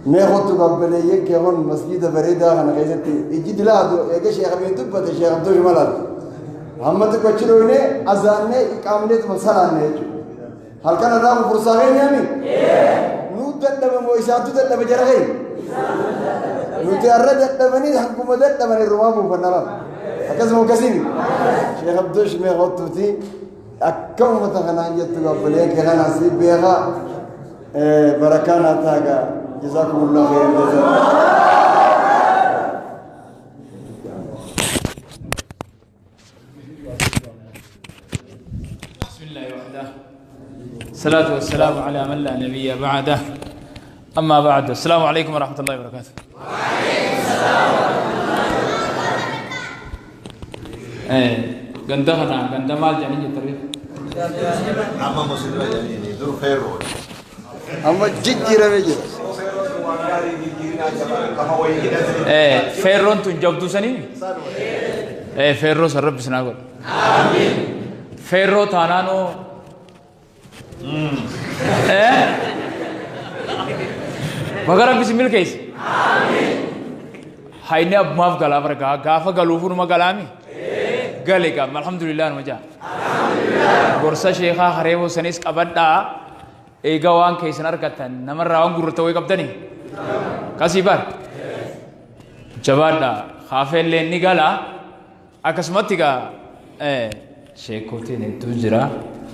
Speaker 2: ما خدت قبليك يا هون مسجد بريدة أنا قيستي يجي لا دو يا شيخ أبي دبة شيخ عبدوش مالك محمد كوتشيروني أزاني إقامني تمسلاني هل كان الرام فرصة غير يعني؟ نود دلنا مويساتو دلنا بجرغين نود أرد دلنا بني حكومة دلنا بني الرمام وفنرا هكذا مو كثير شيخ عبدوش ما خدتي أكم متخنان يتقبليك أنا نصيب بيها بركانا تاغا جزاكم الله خير الجزاء.
Speaker 3: بسم الله وحده الصلاة والسلام على من لا نبي بعده أما بعد السلام عليكم ورحمة الله وبركاته.
Speaker 4: وعليكم السلام ورحمة الله.
Speaker 3: غندهنا غندمال جاني تري
Speaker 1: أما مسلم جاني دور خير
Speaker 2: أما جدي رميجي
Speaker 3: فيرون تنجبدو سني فيرو سرب سناقول آمين فيرو تانانو مگر بسم الله كيس آمين هايني أب ماف غلا بركا غافا غلوفون ما غلامي غلي غام الحمد لله نمجا غورسا شيخا خريبو سنيس قبدا eega waan keessan argatan namarraa waan gurgurta wayii qabdanii kasii bar jabaadha haafeellee ni gala akkasumatti egaa sheekotiin hedduu jira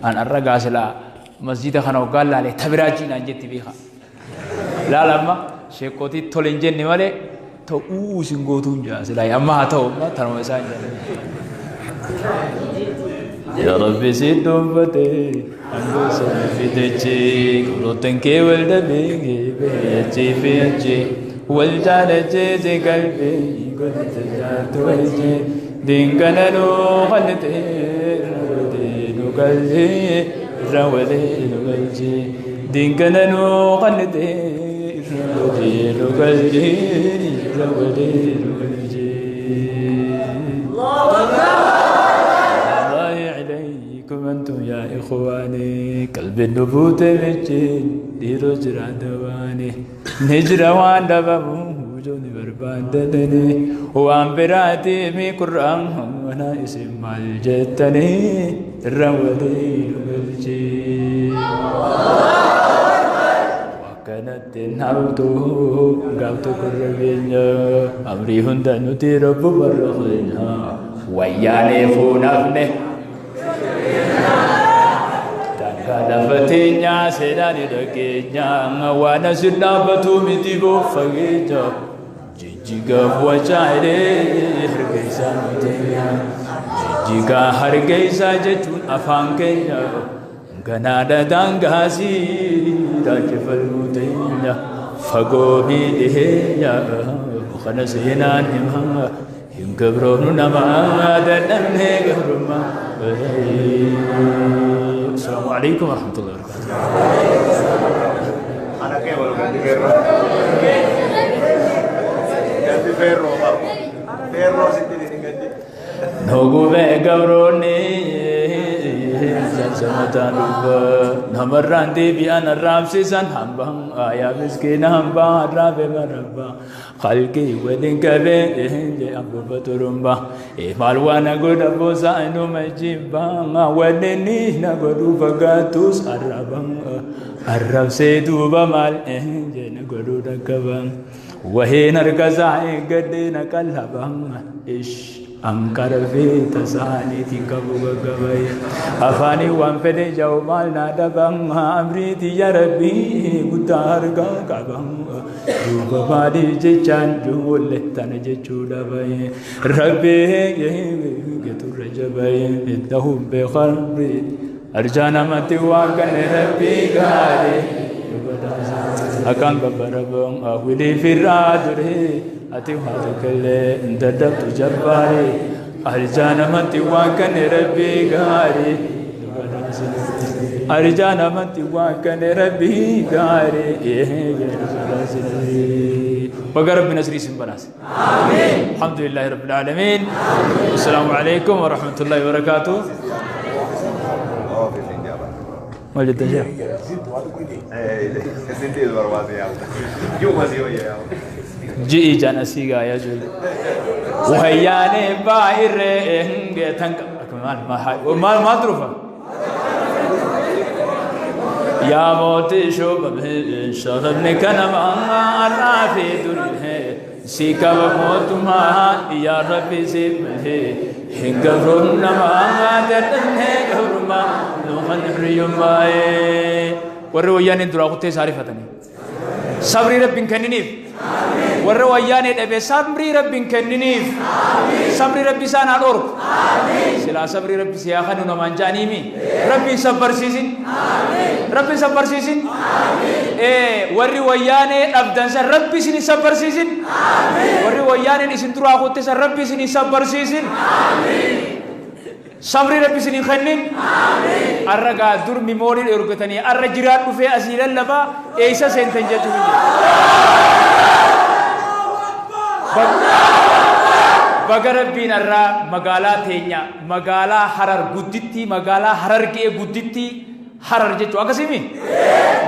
Speaker 3: an arra gaasilaa masjida kana hoggaan laalee tabiraa jiinaan jetti beeka laala amma sheekotii tole hin jenne malee ta'uu isin gootuun jira silaa amma haa ta'u amma tanuma isaa hin jenne.
Speaker 4: يا ربي سيد فتي في تجي قلوتن كي ولدبي بيجي في والجالة جي قلبي قلت جات وجهي دين كان خلتي رودي نقلي رودي نقلي دين كان خلتي رودي نقلي رودي نقلي. الله الله عليكم أنتم يا إخواني قلب النبوت بجين ديرو جرا دواني نجرا وان دبمو جوني بربان ددني وان براتي مي قرآن وانا اسم مالجتني الرودي نقلجي وكانت نعوتو قابتو كربينيا أمري هندا نتي رب برخينا وياني فونفني Lafateenya seeraan dhageenya waan asin dhaabbatu miti boofageenya jijjiga wacaalee hargeysaa nuteenya jijjiga hargeysaa jechuun afaan keenya ganaadha daangaasii raajeffannuu teenya fagoo miidheenya kana seenaan himaa hin gabroonu namaa dadhabnee gabrummaa. السلام عليكم ورحمة الله وبركاته.
Speaker 1: أنا كيف ولا قد فيرو؟ قد فيرو فيرو ستين قد.
Speaker 4: نوجو بقبروني زمزمتان نمران دي بأن الرامسي سن همبا يا مسكين همبا رابي مربا خلقي ودين كبي أبو بترمبا مالوانا قد أبو سأنو مجيبا وديني نقدو فقاتوس الربا الرب سيدو بمال نقدو دكبا وهين الركزا قدنا كلبا إيش أنكر في تساني تكبو غبي أفاني وانفدي جومال نادبا أمريتي يا ربي قدار كعبا دوبا جيشان جول تنجي دبي ربي قتر جبي إنهم بخربي أرجانا ما تواكن ربي غاري أكان ببربون أولي في الرادري أتي هذا إن دبت جباري أرجانا ما تواكن ربي غاري أرجانا ما تواكن ربي غاري بقرب من نسري سنبناس. آمين. الحمد لله رب العالمين. السلام عليكم ورحمة الله وبركاته. ما جد شيخ. جي جانا سيغا يا جل. وهياني باير تنك ما ما تروفا. يا موتي شوب شربني كنما رافي دريه سيكا موت ما يا ربي سيبه هنغرون ما ددنه غرما لوخن ريوما ورو وياني درا قتي ساري فتني صبري ربي كننيف ورو وياني دبي صبري ربي كننيف صبري ربي سانا دورك سلا صبري ربي سياخن نمانجانيمي ربي صبر سيسين ربي صبر سيسين آمين. وري وياني أبدان سر ربي سيني صبر سيسين آمين. وري وياني إسن تروا خوتي سر ربي سيني صبر سيسين آمين. صبري ربي سيني خنين آمين. أرجع دور ميموري الأورجتني أرجع في أسيل اللبا إيسا سنتين جاتو بقرب بين الرا مقالة تينيا مقالة حرر قدتي مقالة حرر كي قدتي حرر جتو أكسيمي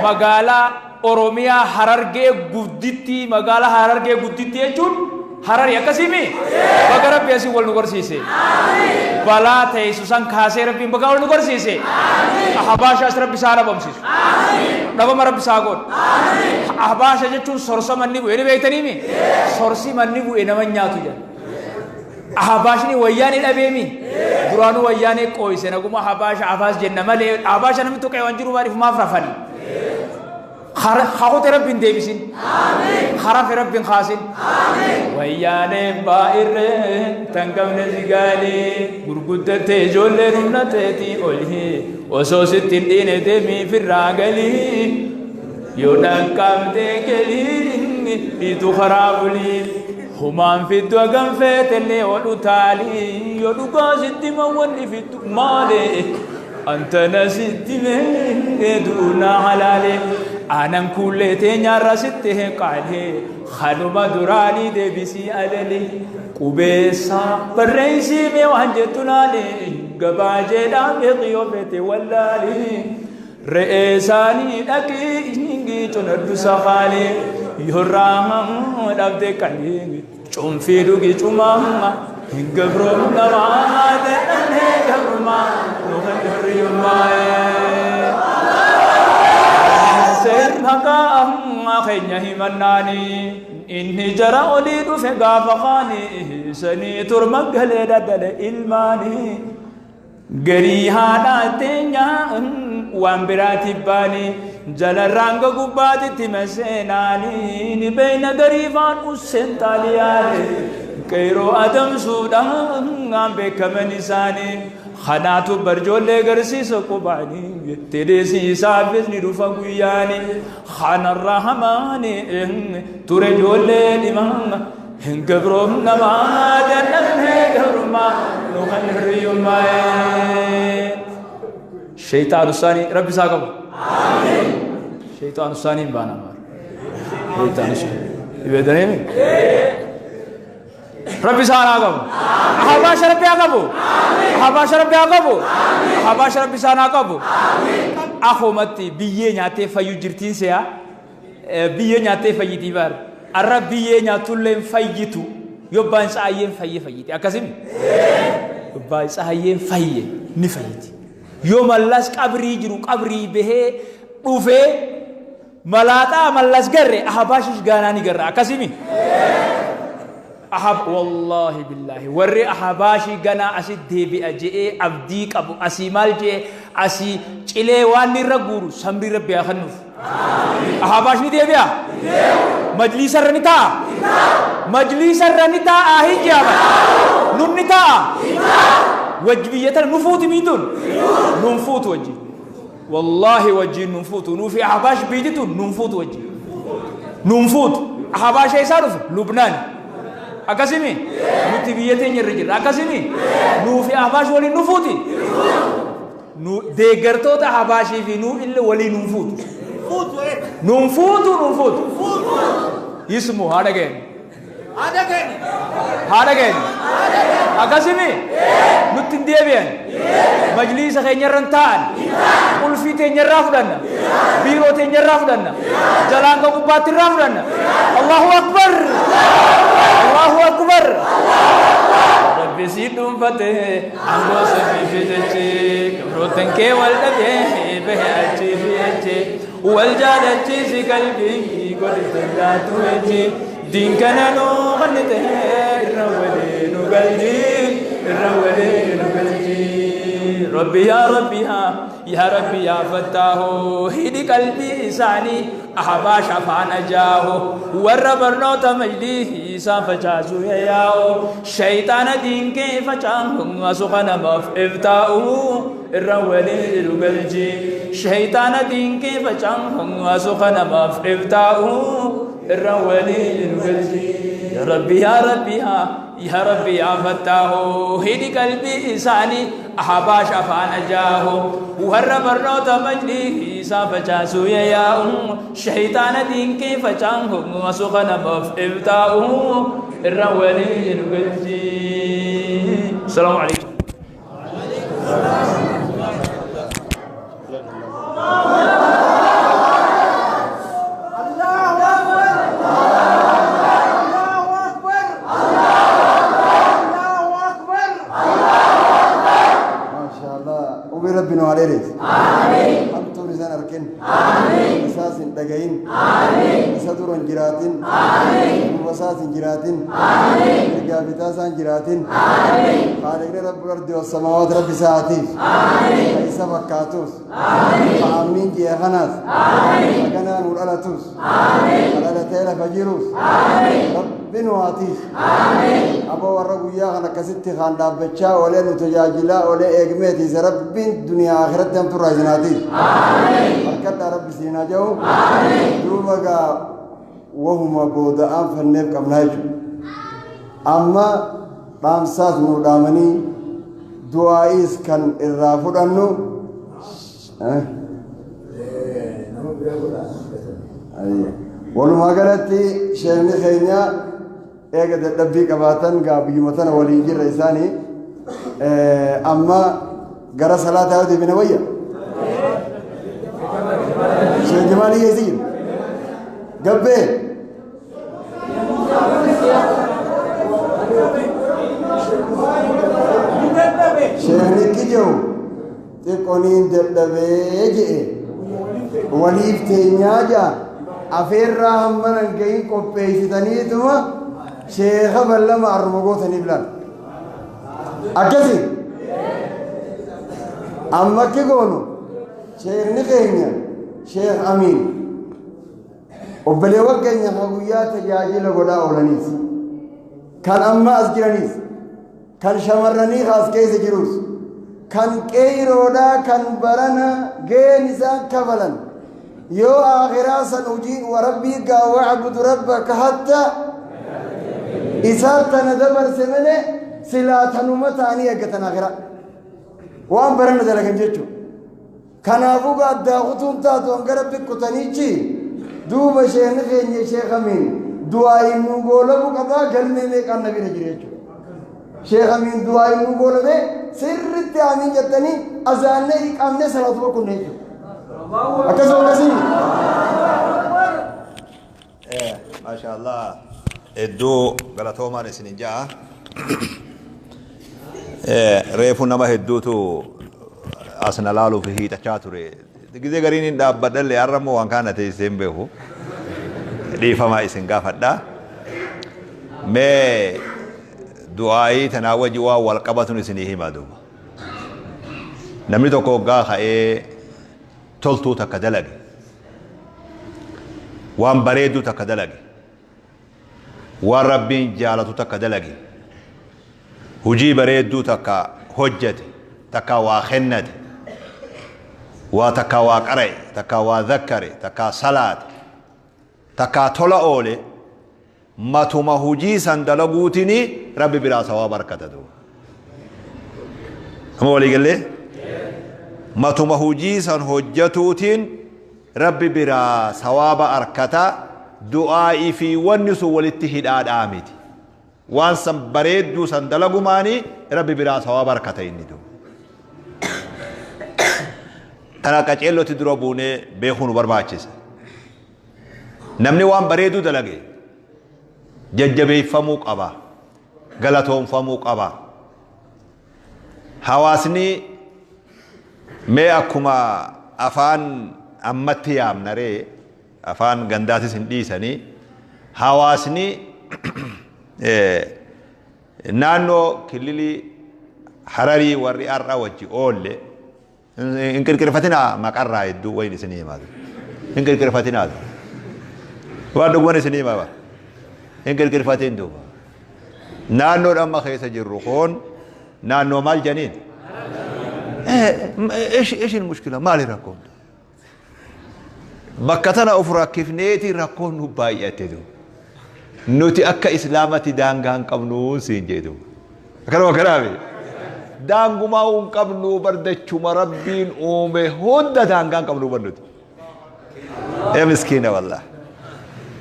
Speaker 4: مقالة أوروميا حرر كي قدتي مقالة حرر كي قدتي يجون حرر يكسيمي بقرب بيسي والنقر سيسي بلا تيسوسان خاسي ربي بقاول نقر سيسي أحباشا ربي سارة بمسيس نبما ربي ساقون أحباشا جتون سرسا مني بو إني بيتنيمي سرسي مني بو إنما نياتو جان أحباشني وياني الأبيمي درانو وياني كويس نقوم أحباش عفاس جنة مالي أحباش أنا متوقع وانجرو باري فما فرفني
Speaker 3: Hakote Rabbiin deebisin. Harafe Rabbiin kaasin. Wayyaanee baay'irree tan qabne sigaalee gurguddattee ijoolleen humna teetii olii osoo sitti hin dhiine deemii firraa galii yoo dhaqqabdee galii dhiitu karaa bulii humaan fiddu hagam feetellee odhu taalii yoo dhugaa sitti mawwanni fiddu maalee antana sitti mee duunaa halaalee aanan kuullee teenyaarra sitti qaalee kanuma duraanii deebisii alalee qubeessaa barreessii mee waan jettu laalee gabaa jedhaa beeqii yoo feete wallaalee re'ee isaanii dhaqii cunaddu safaalee yorraa dhabde qalee cunfii dhugi cumaa hin gabroon namaa dadhabnee gabrumaa nukan hirriyummaa. Maqaa keenya himannaanii inni jara olii dhufe gaafa kaanii sanii turma galee daddale ilmaanii garii haadhaa teenyaa waan biraati baanii jalarraan gubbaatitti maseenaanii ni beeyna garii faan usseen xaaliyaane qeeroo adamsuudhaan beekaman isaanii kanaatu barjoollee garsiisa qubaanii tedheesiisaafis ni dhufa guyyaanii kanarraa hamaanii ture ijoollee dhimaa hin gabroom namaa dadhabnee gabrummaa nu kan hirriyyummaa. Shaytaan isaanii rabbi isaa qabu. Shaytaan isaanii hin baana maal. Shaytaan isaanii. Dhibeetanii? Rabbi isaa qabu. Ahabaasha rabbi haa qabu. Ahabaasha rabbi haa qabu. Ahabaasha rabbi isaa haa qabu. Akhumatti biyyee nyaatee fayyu jirtiin se'a. Biyyee nyaatee fayyitii baar. Arra biyyee nyaatullee fayyitu. Yobbaan saayyeen fayye fayyiti. Akkasimi? Yobbaan saayyeen fayye ni fayyiti. Yoo mallas qabrii jiru qabrii bahee dhufee malaaxaa mallas garre ahabaashish gaanaa ni garra. Akkasimi? Ahab wallahi billahi warri ahabaashi ganaa asi deebi'a je'ee abdii qabu asii maal je'ee asii cilee waan irra guuru samrii rabbi haa kennuuf. Ahabaash ni deebi'a? Majliisa irra ni taa'a? Majliisa irra ni taa'a hin je'ama. Nun ni taa'a? Wajji biyya tana nu fuuti miituun? Nun fuutu wajji. Wallahi wajjiin nun fuutu. Nuufi ahabaash biyyi tun nun fuutu wajji. Nun fuutu. Ahabaash eessaa dhufe? Lubnaan. Akkasimi? Nuti biyya teenya irra jirra. Akkasimi? Nuufi ahabaash waliin nu fuuti? Nu deeggartoota ahabaashii fi nuu illee waliin nun fuutu. Nun fuutu nun fuutu. Ismu haadha keenya. Haadha keenya. Akkasimi? Nutti hin deebi'an. Majliisa keenya irra hin taa'an. Qulfii teenya irraa fudhanna. Biiroo teenya irraa fudhanna. Jalaan ka gubbaatti irraa fudhanna. Allahu Akbar! Allahu Akbar! Rabbi si dhuunfate aangoo samii fi dachee gabrootan kee wal dhabee bahe achii fi achii wal jaalachiisi qalbii godhe tandaatu echi diin kana nuu qannite irra walee nu galchi irra walee nu galchi. Rabbi yaa Rabbi yaa Rabbi yaa Fattaahu hidhi qalbii isaanii ahabaash afaan ajaahu warra barnoota majlii isaa facaasuu yaa'u shayxaana diinkee facaahu asuqa namaaf iftaa'u irra walii nu galchi shayxaana diinkee facaahu asuqa namaaf iftaa'u irra walii nu galchi. Ya Rabbi yaa Rabbi yaa Rabbi yaa Fattaahu hidhi qalbii isaanii ahabaash afaan ajaahu warra barnoota majlii isaa facaasuu yaa'u shayxaana diinkee facaahu asuqa namaaf iftaa'u irra walii nu galchi. Salaamu alaikum.
Speaker 2: Allahu Akbar! Allahu Akbar! Allahu Akbar! Maashaallah. Umri Rabbi nu haa dheereessu. Hamtuun isaan arkin. Isaas hin dhagahin. Isa dura hin jiraatin. Duuba isaas hin jiraatin. Mirgaa bitaa isaan jiraatin. Khaaliqni Rabbul ardi wassamaawaat Rabbi isaatiif. Ka isa fakkaatus. Ka amiin jee kanaas. Ka ganaa nuu dhalatus. Ka dhalatee lafa jirus. Rabbi nu haatiif. Aboo warra guyyaa kana akkasitti kaan dhaabbachaa oolee nu tajaajilaa oolee eegmeetiise Rabbiin duniyaa akhiratti hamtuu irraa isin haatiif. Harkadhaa Rabbi siin haa ja'u. Duuba gaa wahuma booda'aan fanneef qabnaa jechuudha. Amma dhaamsaas nuu dhaamanii du'aa'iis kan irraa fudhannu. Walumaa galatti sheekni keenya eega dadhabbii qabaatan gaa biyyuma tana waliin jirra isaanii amma gara salaataa yoo deebine wayya. Sheekh Jamaal keessa jiru. Gabbee. Sheekni kijiru xiqqooniin dadhabee je'e waliif teenyaa ja'a afeerraa hamma nan gahin qopheessitaniituma sheeka ballama arruma gootaniif laal. Akkasi amma akki goonu sheekni keenya Sheekh Amiin obboleewwan keenya kan guyyaa tajaajila godhaa oolaniis kan amma as jiraniis kan shamarranii as keessa jirus kan qeeyroodhaa kan barana gaheen isaan kafalan yoo akhiraa san hojii warabbii gaa wa'budu rabbaka hatta isaan tana dabarse malee silaa tanuma ta'anii eeggatan akhiraa waan barana dalagan jechuudha. Kanaafuu gaa addaa kutuun taatu hanga rabbi kutaniichi duuba sheekni keenya Sheekh Amiin du'aa'iin nu goolabuu qabaa galmee meeqaan na bira jira jechuudha. Sheekh Amiin du'aa'iin nu goolabee sirriitti amiin jettanii azaannee iqaamnee salaatuma kunne jechuudha. Akkasuma akkasii.
Speaker 1: Maasha Allah hedduu galatoomaan isin ja'a. Reefu nama hedduutu as na laaluuf hiixachaa ture. Gizee gariin hin dhaabbadhallee har'a immoo waan kana teessee hin beeku. Dhiifama isin gaafadha. Mee du'aayii tanaa wajji waan wal qabatun isinii hima duuba. Namni tokko hoggaa ka'ee toltuu takka dalage. Waan bareedduu takka dalage. Waan Rabbiin jaalatu takka dalage. Hujii bareedduu takka hojjate, takka waa kennate, waa takka waa qara'e, takka waa zakkare, takka salaate, takka tola oole, matuma hujii san dalaguutini Rabbi biraa sawaaba argata duuba. Amma walii gallee? Matuma hujii san hojjatuutiin Rabbi biraa sawaaba arkata du'aa'ii fi wanni sun walitti hidhaadhaa miti. Waan san bareedduu san dalagumaani Rabbi biraa sawaaba arkata inni duuba. Tana qaceellotti dura buunee beekuu nu barbaachisa. Namni waan bareeduu dalage jajjabeeffamuu qaba. Galatoomfamuu qaba. Hawaasni mee akkuma afaan ammatti yaamna ree afaan gandaatis hin dhiisanii hawaasni naannoo kililii Hararii warri har'a wajji oolle hin qirqirfatinaa maqarraa hedduu wayin isinii himaa hin qirqirfatinaa waan dhuguman isinii himaa hin qirqirfatin duuba naannoon amma keessa jirru kun naannoo maal janiin ish ish mushkila maali rakkoon bakka tana of rakkifneeti rakkoon nu baay'ate duuba nuti akka islaamatti daangaa hin qabnu siin jee duuba akkanuma kanaami daangumaa hin qabnu bardachuma Rabbiin uume hunda daangaa hin qabnu bar nuti ee miskiina wallah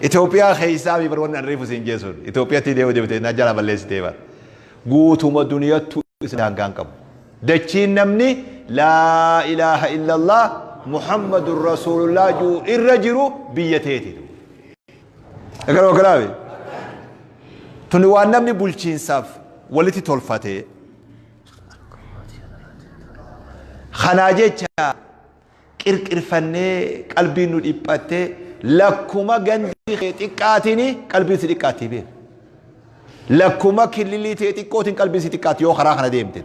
Speaker 1: Itoophiyaa keessaa mi bar wanni an reefu siin jee sun Itoophiyaatti deemu deemte na jala balleessitee bar guutuma duniyattu isa daangaa hin qabu dachiin namni laa ilaaha illallah Muhammadun Rasuulullah juu irra jiru biyya teeti. Akkanuma kanaafi. Tuni waan namni bulchiinsaaf walitti tolfate. Kanaa jecha qirqirfannee qalbiin nu dhiphattee lakkuma gandi kee xiqqaatiin qalbiin si xiqqaatti beeku. Lakkuma killilii tee xiqqootiin qalbiin si xiqqaatti yoo karaa kana deemte.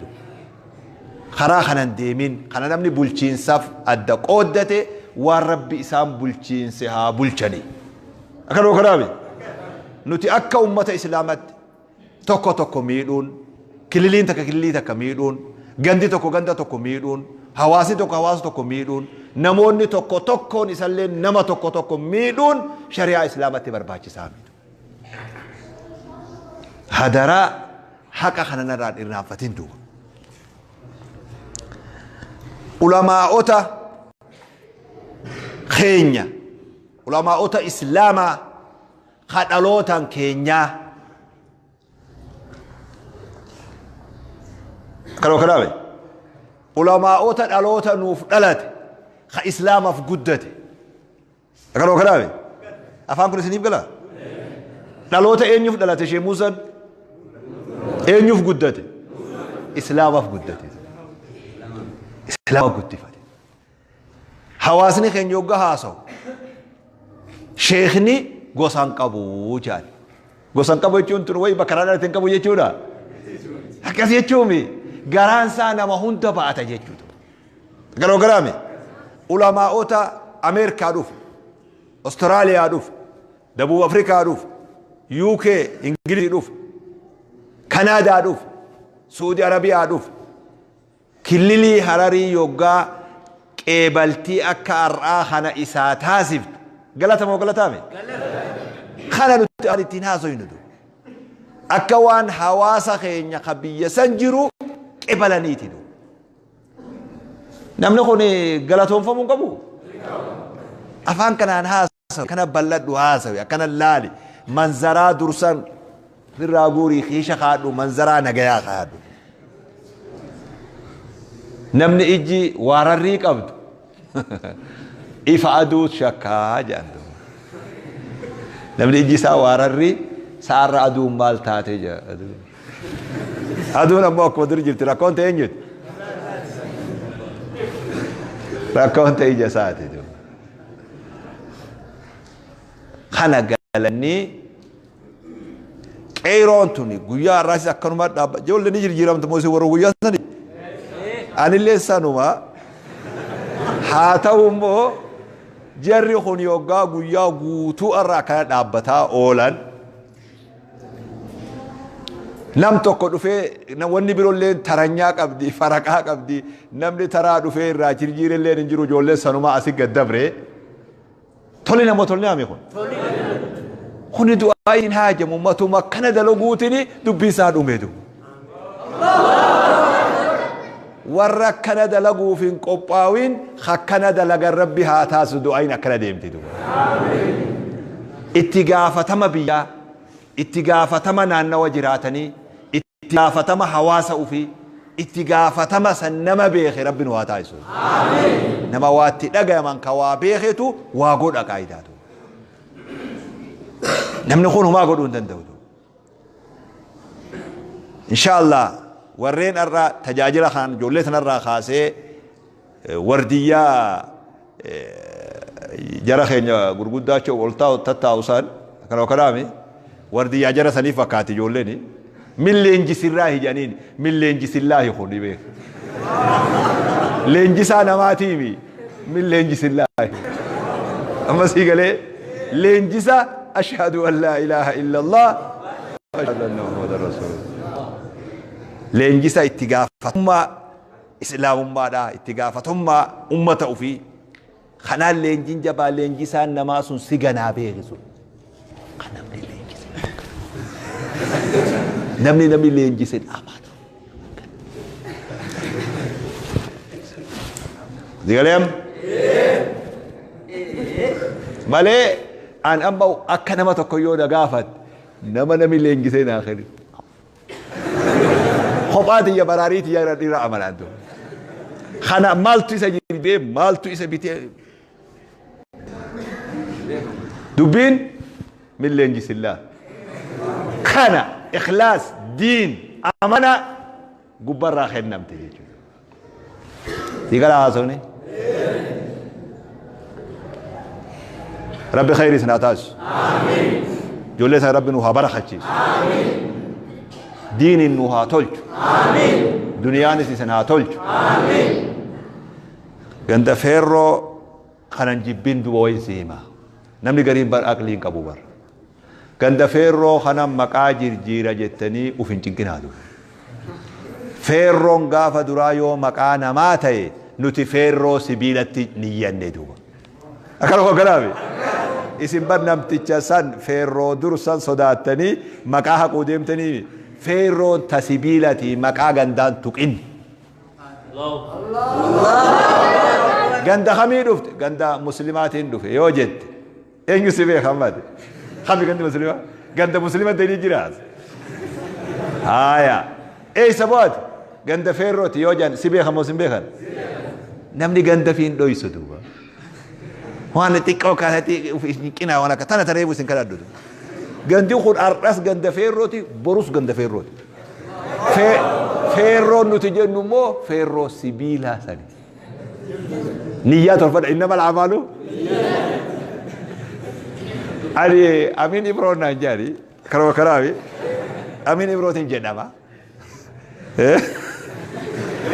Speaker 1: Karaa kana hin deemin. Kana namni bulchiinsaaf adda qooddate waan Rabbi isaan bulchiinse haa bulchanii. Akkanuma kanaami. Nuti akka ummata Islaamatti tokko tokko miidhuun, kililiin takka kililii takka miidhuun, gandi tokko ganda tokko miidhuun, hawaasni tokko hawaasa tokko miidhuun, namoonni tokko tokkoon isallee nama tokko tokko miidhuun shari'aa Islaamatti barbaachisaa miti. Hadaraa haqa kana narraan irraanfatin duuba. Ulamaa'ota keenya, ulamaa'ota Islaamaa ka dhalootaan keenyaa. Kana kanaame ulamaa'ota dhaloota nuuf dhalate ka Islaamaaf guddate. Kana kanaame afaan kun isiniif gala? Dhaloota eenyuuf dhalate Sheekh Muusaan? Eenyuuf guddate? Islaamaaf guddate. Islaama guddifate. Hawaasni keenya yogga haasawu sheekni gosa hin qabu jedhan. Gosa hin qabu jechuun tun wayi bakka irraa dhalate hin qabu jechuudha. Akkas jechuumi garaan isaa nama hunda ba'ata jechuudha. Garuu garaame ulamaa'ota Ameerikaa dhufe, Austraaliyaa dhufe, Dabuub Afrikaa dhufe, UK Ingilizii dhufe, Kanaadaa dhufe, Suudi Arabiyaa dhufe. Killilii Hararii yoggaa qeebaltii akka har'aa kana isaa taasiftu galata moo galataame? Kana nuti afaan ittiin haasoynu du. Akka waan hawaasa keenya ka biyya san jiru qebalaniiti du. Namni kun galatoonfamuu hin qabu? Afaan kanaan haasawi, akkana bal'adhu haasawi, akkana laali, manzaraa dursan Firraa guurii kiisha kaadhu manzaraa nagayaa kaadhu. Namni ijji waararrii qabdu ifa aduu shakkaa jedhan duuba. Namni ijji isaa waararrii sa'arra aduun maal taate jedha aduun. Aduun ammoo akkuma dur jirti rakkoon ta'e eenyuti? Rakkoon ta'e ija isaati duuba. Kana galanii Qeeyroon tuni guyyaa har'aasis akkanuma dhaabba. Ijoollee ni jirjiiramtu moo isin warra guyyaa sani? Anillee sanuma. Haa ta'u immoo jarri kun yoggaa guyyaa guutuu har'a akkana dhaabbataa oolan. Nam tokko dhufee wanni biroollee taranyaa qabdi, faraqaa qabdi. Namni taraa dhufee irraa jirjiirellee hin jiru ijoolleen sanumaa asii gad dabre. Tole namoo tolni haami kun. Kuni du'aa hin haajamu matuma akkana dalaguutini dubbii isaa dhume du. Warra akkana dalaguuf hin qophaawin akkana dalagan rabbi haa taasisu du'aayin akkana deemti du. Itti gaafatama biyyaa, itti gaafatama naannawa jiraatanii, itti gaafatama hawaasa ufii, itti gaafatama san nama beeke rabbi nu haa taasisu. Nama waa itti dhagayaman ka waa beeketu waa godha qaayidaatu. Namni kun homaa godhuu hin danda'u. Inshaallah warreen har'a tajaajila kan ijoollee sanarraa kaasee wardiyyaa jara keenya gurguddaa achi ol taa'u tattaa'u san kana kanaami wardiyyaa jara sanii fakkaati ijoolleen min leenjisirraahi jedhaniin min leenjisillaahi kun dhibee leenjisaa namaatiimi min leenjisillaahi amma sii galee leenjisa ashhadu an laa ilaaha illallah ashhadu anna muhammadan rasuulullah leenjisa itti gaafatamummaa Islaamummaadha, itti gaafatamummaa ummata ufii. Kanaan leenjiin jabaa leenjisaan namaa sun si ganaa beeki sun. Kan namni leenjise. Namni namni leenjise dhaabaata. Digalee amma? Malee an amma akka nama tokko yoo na gaafatte nama namni leenjisee naa kennu. Kophaa tiyya baraarii tiyya irra dhiira amanaan ture. Kana maaltu isa jirbee maaltu isa bitee dubbiin min leenjisillaa. Kana ikhlaas diin amana gubbarraa kennamte jechuudha. Diigala haasofni. Rabbi khayri isin haa taasisu. Ijoollee sana Rabbi nu haa barakachiisu. Diiniin nu haa tolchu. Duniyaanis isin haa tolchu. Ganda feerroo kanan jibbin duba wayin si hima. Namni gariin bar aqlii hin qabu bar. Ganda feerroo kana maqaa jirjiira jettanii uf hin cinqinaa duba. Feerroon gaafa duraa yoo maqaa namaa ta'e nuti feerroo sibiilatti niyyanne duuba. Akkana hogganaafi. Isin bar namticha san feerroo dur san sodaattanii maqaa haquu deemtanii feerroon ta sibiilati maqaa gandaan tuqin. Ganda kamii dhufte? Ganda muslimaatiin dhufe yoo jette. Eenyu si beeka amma ati? Kami gandi muslimaa? Ganda muslima ta'anii jiraas. Haaya. Eessa bu'aati? Ganda feerrooti yoo jedhan si beeka moo sin beekan? Namni ganda fi hin dhoysu duuba. Waan xiqqoo kaasatti hin qinaa waan akka tana tareebu isin kadhadhu. Gandi kun har'as ganda feerrooti borus ganda feerrooti. Feerroon nuti jennu immoo feerroo sibiilaa sani. Niyyaa tolfadha. Innamal a'maalu. Ani Amin Ibroon naan jedhani karuma kanaafi Amin Ibrootiin jedhama.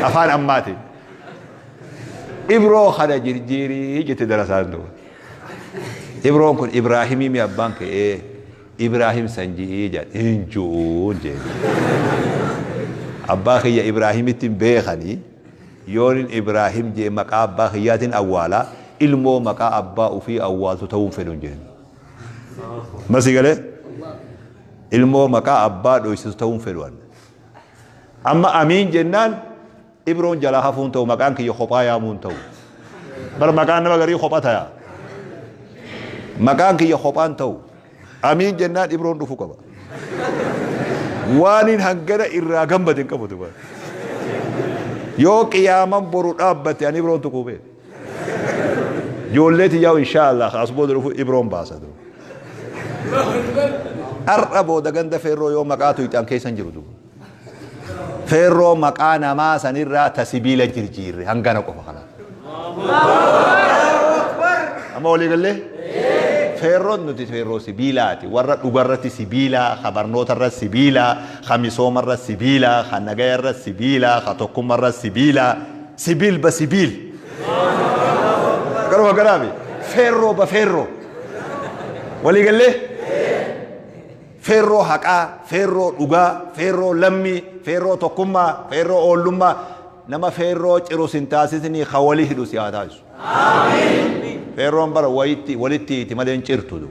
Speaker 1: Afaan ammaatiin. Ibroo kana jirjiirii jette darasaan duuba. Ibroon kun Ibraahimii mi abbaan kee Ibraahim san ji'ii jedhan hin ju'uun jeen. Abbaa kiyya Ibraahimitti hin beekanii Yoonin Ibraahim je'e maqaa abbaa kiyyaatin awwaala, ilmoo maqaa abbaa ufii awwaaltu ta'uu hin fedhun jeen. Ma sii galee? Ilmoo maqaa abbaa dhoysitu ta'uu hin fedhu an. Amma Amiin jennaan Ibroon jalaa hafuu hin ta'u, maqaan kiyya kophaa yaamuu hin ta'u. Bar maqaan nama garii kopha taya. Maqaan kiyya kophaa hin ta'u. Amiin jennaan Ibroon dhufu qaba. Waanin hangana irraa gammade hin qabu duba. Yoo qiyaaman boru dhaabbate ani Ibroon tuquu beeku. Ijoollee tiyyaa inshaa Allah as booda dhufu Ibroon baasa duba. Har'a booda ganda feerroo yoo maqaa tuyxan keessa hin jiru duba. Feerroo maqaa namaa sanirraa ta sibiila jirjiirre hangana qofa kana. Amma walii gallee? Feerroon nuti feerroo sibiilaati. Warra dhugarratti sibiilaa, ka barnootarra sibiilaa, ka misoomarra sibiilaa, ka nagayarra sibiilaa, ka tokkummarra sibiilaa. Sibiil ba sibiil. Garuma garaami. Feerroo ba feerroo. Walii gallee? Feerroo haqaa, feerroo dhugaa, feerroo lammii, feerroo tokkummaa, feerroo oollummaa, nama feerroo ciru sin taasisinii ka wali hidhu si haa taasisu. Feerroon bara wayitti walitti hiiti malee hin cirtu. du.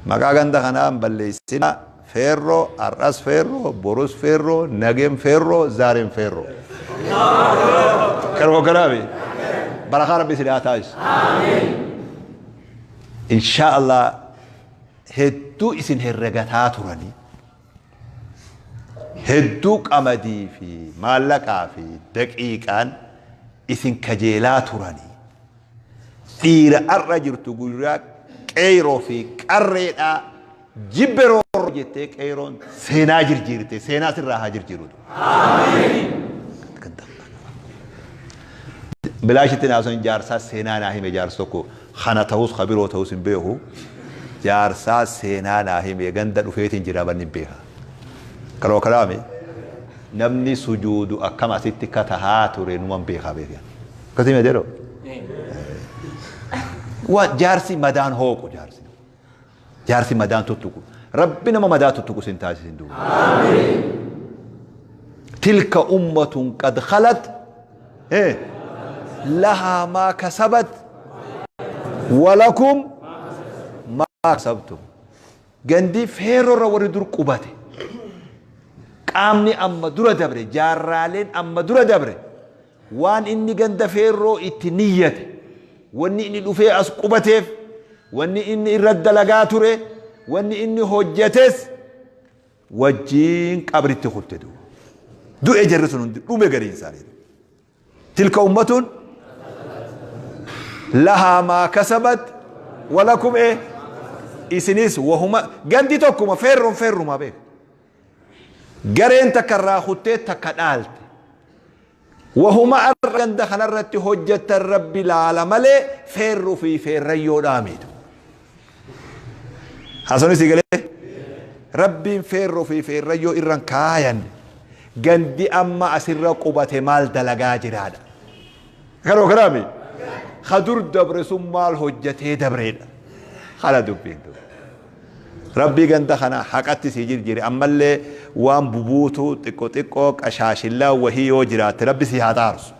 Speaker 1: Maqaa ganda kanaa hin balleessinaa. Feerroo, har'as feerroo, borus feerroo, nageen feerroo, zaareen feerroo. Kanuma kanaafi barakaa Rabbi isin haa taasisu. Inshaa Allah hedduu isin herregataa turanii, hedduu qamadii fi maallaqaa fi daqiiqaan isin kajeelaa turanii, dhiira ar'a jirtu guyyaa qeeyroo fi qarreedhaa jibbe roorroo jettee qeeyroon seenaa jirjiirte seenaa sirraa haa jirjiirutu. Bilaashitti naason jaarsaa seenaa naa hime jaarsi tokko kana tahus ka biroo tahus hin beeku jaarsaa seenaa naa hime ganda dhufeetiin jira banni hin beeka. Kanuma kanaami namni sujuudu akkam asitti ka tahaa ture numan beekaa beekan. Akkasii mee jedhu? Waan jaarsi madaan hooqu jaarsi. Jaarsi madaan tuttuqu. Rabbi nama madaa tuttuqu sin taasisin duuba. Tilka ummatun qad khalat lahaa maa kasabat walakum maa kasabtum. Gandi feerrorra warri dur qubate. Qaamni amma dura dabre jaarraaleen amma dura dabre Waan inni ganda Feerroo itti niyyate, wanni inni dhufee as qubateef, wanni inni irra dalagaa ture, wanni inni hojjates wajjiin qabritti kutte duuba. Du'e jarri sun hundi dhume gariin isaanii. Tilka ummatun lahaa maa kasabat walakum ee isinis wahuma gandi tokkuma feerroon feerrumaa beeka. Gareen takka irraa kuttee takka dhaalte. Wahuma arra ganda kanarratti hojjettan Rabbi laala malee feerru fi feerrayyoodhaa miti. Haasawni sii galee? Rabbiin feerroo fi feerrayyoo irran kaayan gandi amma asirra qubate maal dalagaa jiraadha. Karoo karaami kadur dabre sun maal hojjatee dabreedha. Kana dubbiin dubbi. Rabbii ganda kana haqatti si jirjire ammallee waan bubuutu xiqqoo xiqqoo qashaashillaa wahii yoo jiraatte Rabbi si haa xaarsu.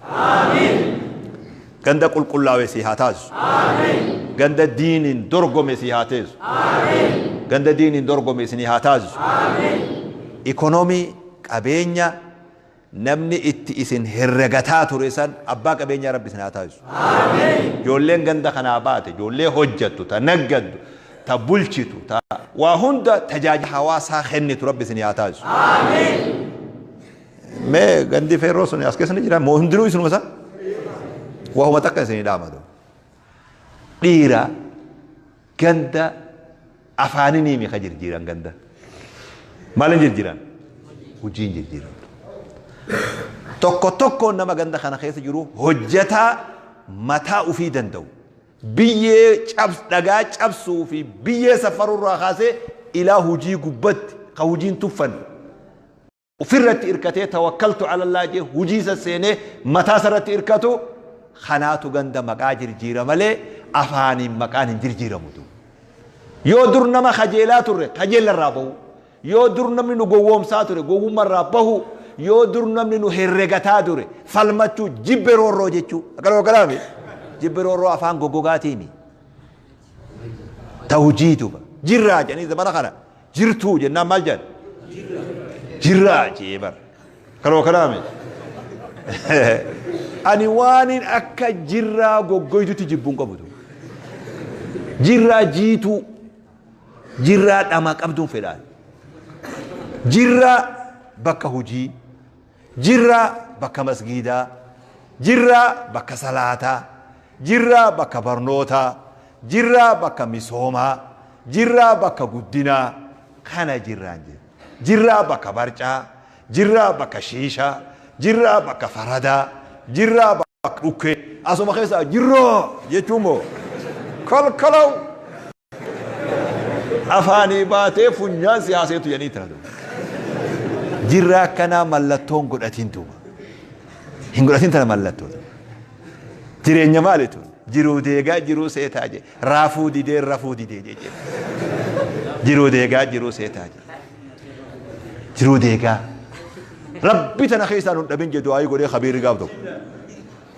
Speaker 1: Ganda qulqullaa'e si haa taasisu. Ganda diiniin dorgome si haa teessu. Ganda diiniin dorgome isinii haa taasisu. Ikonoomii qabeenya namni itti isin herregataa ture san abbaa qabeenyaa Rabbi isin haa taasisu. Ijoolleen ganda kanaa baate, ijoollee hojjettu, ta naggaddu, ta bulchitu, ta waa hunda tajaajila hawaasaa kennitu Rabbi isin haa taasisu. Mee gandi feerroo sun as keessa ni jira moo hundinuu isinuma isaa? Waahuma takka isinii dhaamatu. Dhiira ganda afaaninii mi ka jirjiiran ganda. Maalin jirjiiran? Hojiin jirjiiran. Tokko tokkoon nama ganda kana keessa jiru hojjetaa mataa ufii danda'u. Biyyee dhagaa cabsuu fi biyyee safarurraa kaasee ilaa hojii gubbatti ka hojiin tuffanne. Ofirratti hirkatee tawakkaltu alallaa jee hojii sasseenee mataa isarratti hirkatu kanaatu ganda maqaa jirjiira malee afaaniin maqaan hin jirjiiramutu. Yoo dur nama kajeelaa turre kajeellarraa bahu. Yoo dur namni nu gowwoomsaa ture gowwummarraa bahu. Yoo dur namni nu herregataa ture falmachuu jibbe roorroo jechuu. Akkana kanaami jibbe roorroo afaan goggogaatiimi. Ta hojii duba. Jirraa jedhanii zamana kana jirtuu jennaan maal jedhan? Jirraa jee bara. Kanuma kanaami. Ani waanin akka jirraa goggoytutti jibbuun qabutu. Jirraa jiituu. Jirraa dhama qabduun fedhaan. Jirraa bakka hojii. Jirraa bakka masgiidaa. Jirraa bakka salaataa. Jirraa bakka barnootaa. Jirraa bakka misoomaa. Jirraa bakka guddinaa. Kana jirraan jira. Jirraa bakka barcaa. Jirraa bakka shiishaa. Jirraa bakka faradaa. Jirraa bakka dhukkee. Asuma keessaa jirroo jechuun moo kolkolow afaanii baatee funyaan siyaaseetu jedhanii tana duuba. Jirraa akkanaa mallattoon godhatiin duuba. Hin godhatin tana mallattoo. Jireenya maali tun? Jiruu deegaa jiruu seetaa jee. Raafuu didee rafuu didee jee. Jiruu deegaa jiruu seetaa jee. Jiruu deegaa. Rabbi tana keessaa nun dhabin jee du'aayii godhee kabiirri gaaf tokko.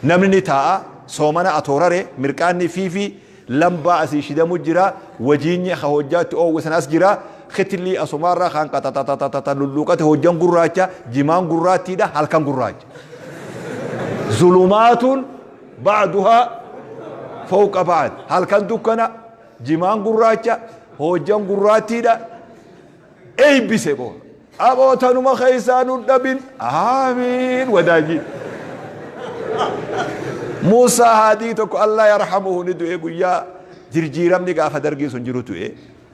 Speaker 1: Namni ni taa'a soomana atoorare mirqaanni fiifi lambaa asii shidamu jira wajiinyi ka hojjaatti oowwisan as jira kitilii asumaarraa kaan qaxaxaxaxaxa lulluuqate hojjan gurraacha jimaan gurraattiidha halkan gurraacha. Zulumaatuun ba'duhaa fawqa ba'd halkan dukkana jimaan gurraacha hojjan gurraattiidha eebbise boo. Aboo tanuma keessaa nun dhabin aamiin wadaajii. Muusaa haadii tokko Allah yarhamuhu ni du'e guyyaa jirjiiramni gaafa dargii sun jiru du'e.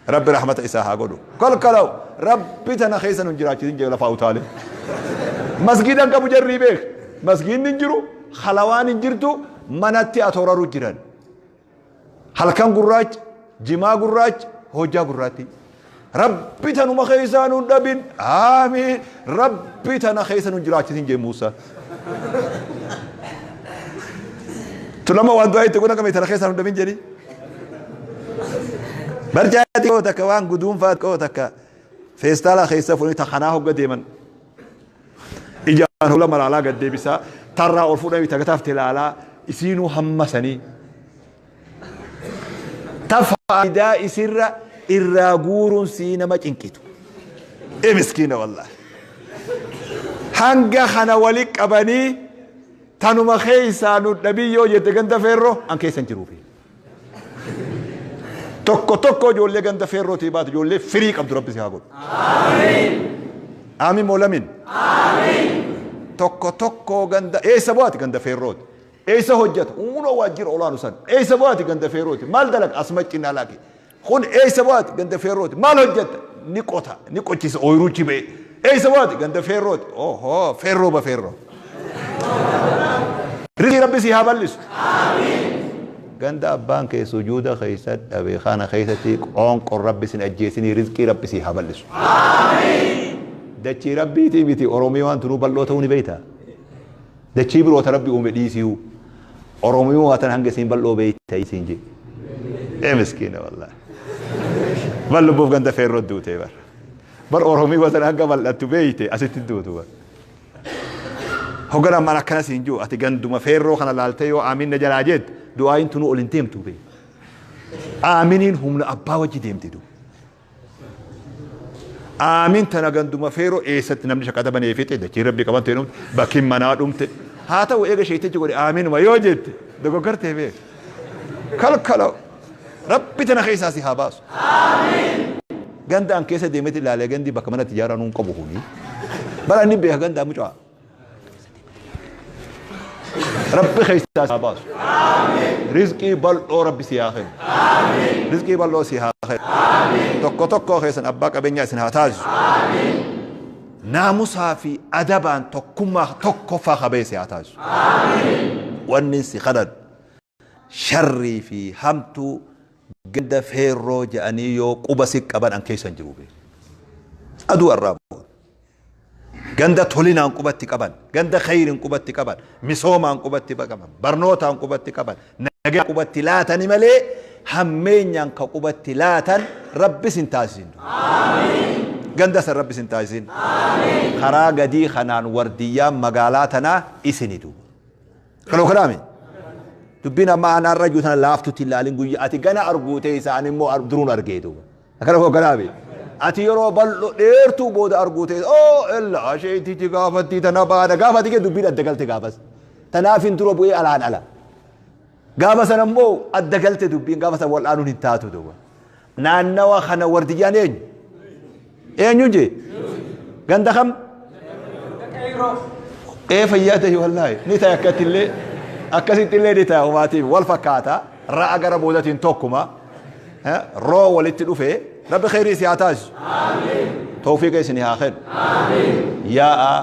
Speaker 1: Rabbi rahmata isaa haa godhu. Kolkolaw Rabbi tana keessa nun jiraachisin jee lafaa utaale. Masgiidan qabu jarrii beek. Masgiidni hin jiru, halawaan hin jirtu, manatti atooraru jiran. Halkan gurraacha, jimaa gurraacha, hojjaa gurraattii. Rabbi tanuma keessaa nun dhabin. Aamiin. Rabbi tana keessa nun jiraachisin jee Muusaa. Tulama waan du'aa itti godhan qabee tana keessaa nun dhabin jedhi. Barjaa xiqqoo takka waan guduunfaa xiqqoo takka feestaala keessa fuudhanii ta kanaa hogga deeman. Ijaan hogga malaalaa gad deebisaa tarraa ol fuudhanii tagataaf ilaalaa isiinuu hamma sanii. Ta faayidaa isirra irraa guuruun sii nama cinqitu. E miskiina wallahi. Hanga kana wali qabanii tanuma keessaa nu dhabii yoo jette ganda feerroo an keessa hin jiruufi. Tokko tokko ijoollee ganda feerrootii baatu ijoollee firii qabdu rabbi si haa godhu. Amiin moo lamiin? Tokko tokko ganda eessa bu'aati ganda feerrooti. Eessa hojjeta? Unoo waajjira olaanu san. Eessa bu'aati ganda feerrooti. Maal dalaga? Asuma cinaa laaqi. Kun eessa bu'aati ganda feerrooti. Maal hojjeta? Ni qota, ni qochisa ooyiruuchi ba'e. Eessa bu'aati ganda feerrooti. Ohoo feerroo ba feerroo. Rizqii rabbi si haa bal'isu. Ganda abbaan kee sujuuda keessa dhabe kana keessatti qoonqoon rabbi sin ajjeesinii rizqii rabbi si haa bal'isu. Dachii rabbiitii miti Oromiyaa waan tunuu bal'oo ta'uu ni beektaa? Dachii biroota rabbi uume dhiisiyuu. Oromiyaa waan hanga isiin bal'oo beekta isiin jee. Ee miskiina wallaahi. Bal lubbuuf ganda feerroo duutee bar. Bar Oromiyaa waan hanga bal'attu beekte asitti duutu bar. Hogganaan mana akkana siin jiru ati ganduma feerroo kana laaltee yoo aamin na jalaa jette du'aayin tunuu ol hin deemtu bee. Aaminiin humna abbaa wajji deemti du. Aamin tana ganduma feeroo eessatti namni shaqata banee fixe dachii rabbi qaban ta'e dhumte bakki manaa dhumte haa ta'u eega sheetichi godhe aaminuma yoo jette dogoggortee bee. Kalkala rabbi tana keessaa si haa baasu. Ganda an keessa deemetti ilaalee gandi bakka mana tijaaraa nuun qabu kuni. Bara inni beeka gandaa mucaa. Rabbi keessaa si haa baasu. Rizqii bal'oo rabbi si haa kennu. Rizqii bal'oo si haa kennu. Tokko tokkoo keessan abbaa qabeenyaa isin haa taasisu. Naamusaa fi adabaan tokkummaa tokkoffaa qabee si haa taasisu. Wanni si kadhadhu sharrii fi hamtuu ganda feerroo jedhanii yoo quba si qaban an keessa hin jiru bee. Aduu arraa booda. Ganda tolinaan qubatti qaban, ganda khayriin qubatti qaban, misoomaan qubatti qaban, barnootaan qubatti qaban, nagaa qubatti laatani malee hammeenyaan ka qubatti laatan rabbis hin taasisin. Ganda san rabbis hin taasisin. Karaa gadii kanaan wardiyyaan magaalaa tanaa isinitu. Kaloo kanaami. Dubbiin amma anaan rajuu tana laaftutti ilaalin guyyaa ati gana arguutee isaan immoo duruun argeetu. Akkana koo kanaami. Ati yeroo bal'oo dheertuu booda arguu ta'e oo ella asheetichi gaafattii tana baada gaafati kee dubbiin adda galte gaafas. Tanaaf hin dura bu'ee alaan ala. Gaafa sana immoo adda galte dubbiin gaafa sana wal'aanuun hin taatu duuba. Naannawa kana wardiyyaan eenyu? Eenyu jee? Ganda kam? Ee fayyaa ta'e wallaahi ni ta'e akkatti illee akkasitti illee ni ta'e homaatiif wal fakkaata ra'a gara boodatiin tokkuma. Roo walitti dhufe rabbi kheyrii si haa taasisu. Tawfiiqa isin haa kennu. Yaa'a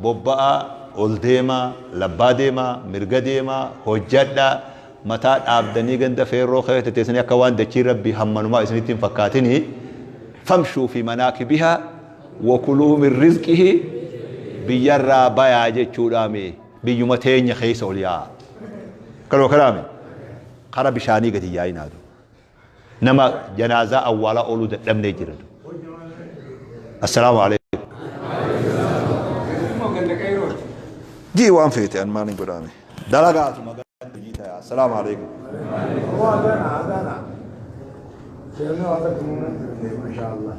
Speaker 1: bobba'a ol deemaa labbaa deemaa mirga deemaa hojjadhaa mataa dhaabdanii ganda feerroo keessa teessanii akka waan dachiin rabbii hammanumaa isinitti hin fakkaatinii famshuu fi manaakibihaa wakuluu min rizqihi biyyarraa bayaa jechuudhaami biyyuma teenya keessa ol yaa'a. Kanuma kanaami kara bishaanii gadi yaa'inaa du. Nama janaazaa awwaalaa ooluu dadhabnee jira du. Assalaamu alaikum. Jii waan feete an maal hin godhaame. Dalagaatuma ganda hojii ta'a. Assalaamu alaikum.
Speaker 5: Masha Allah.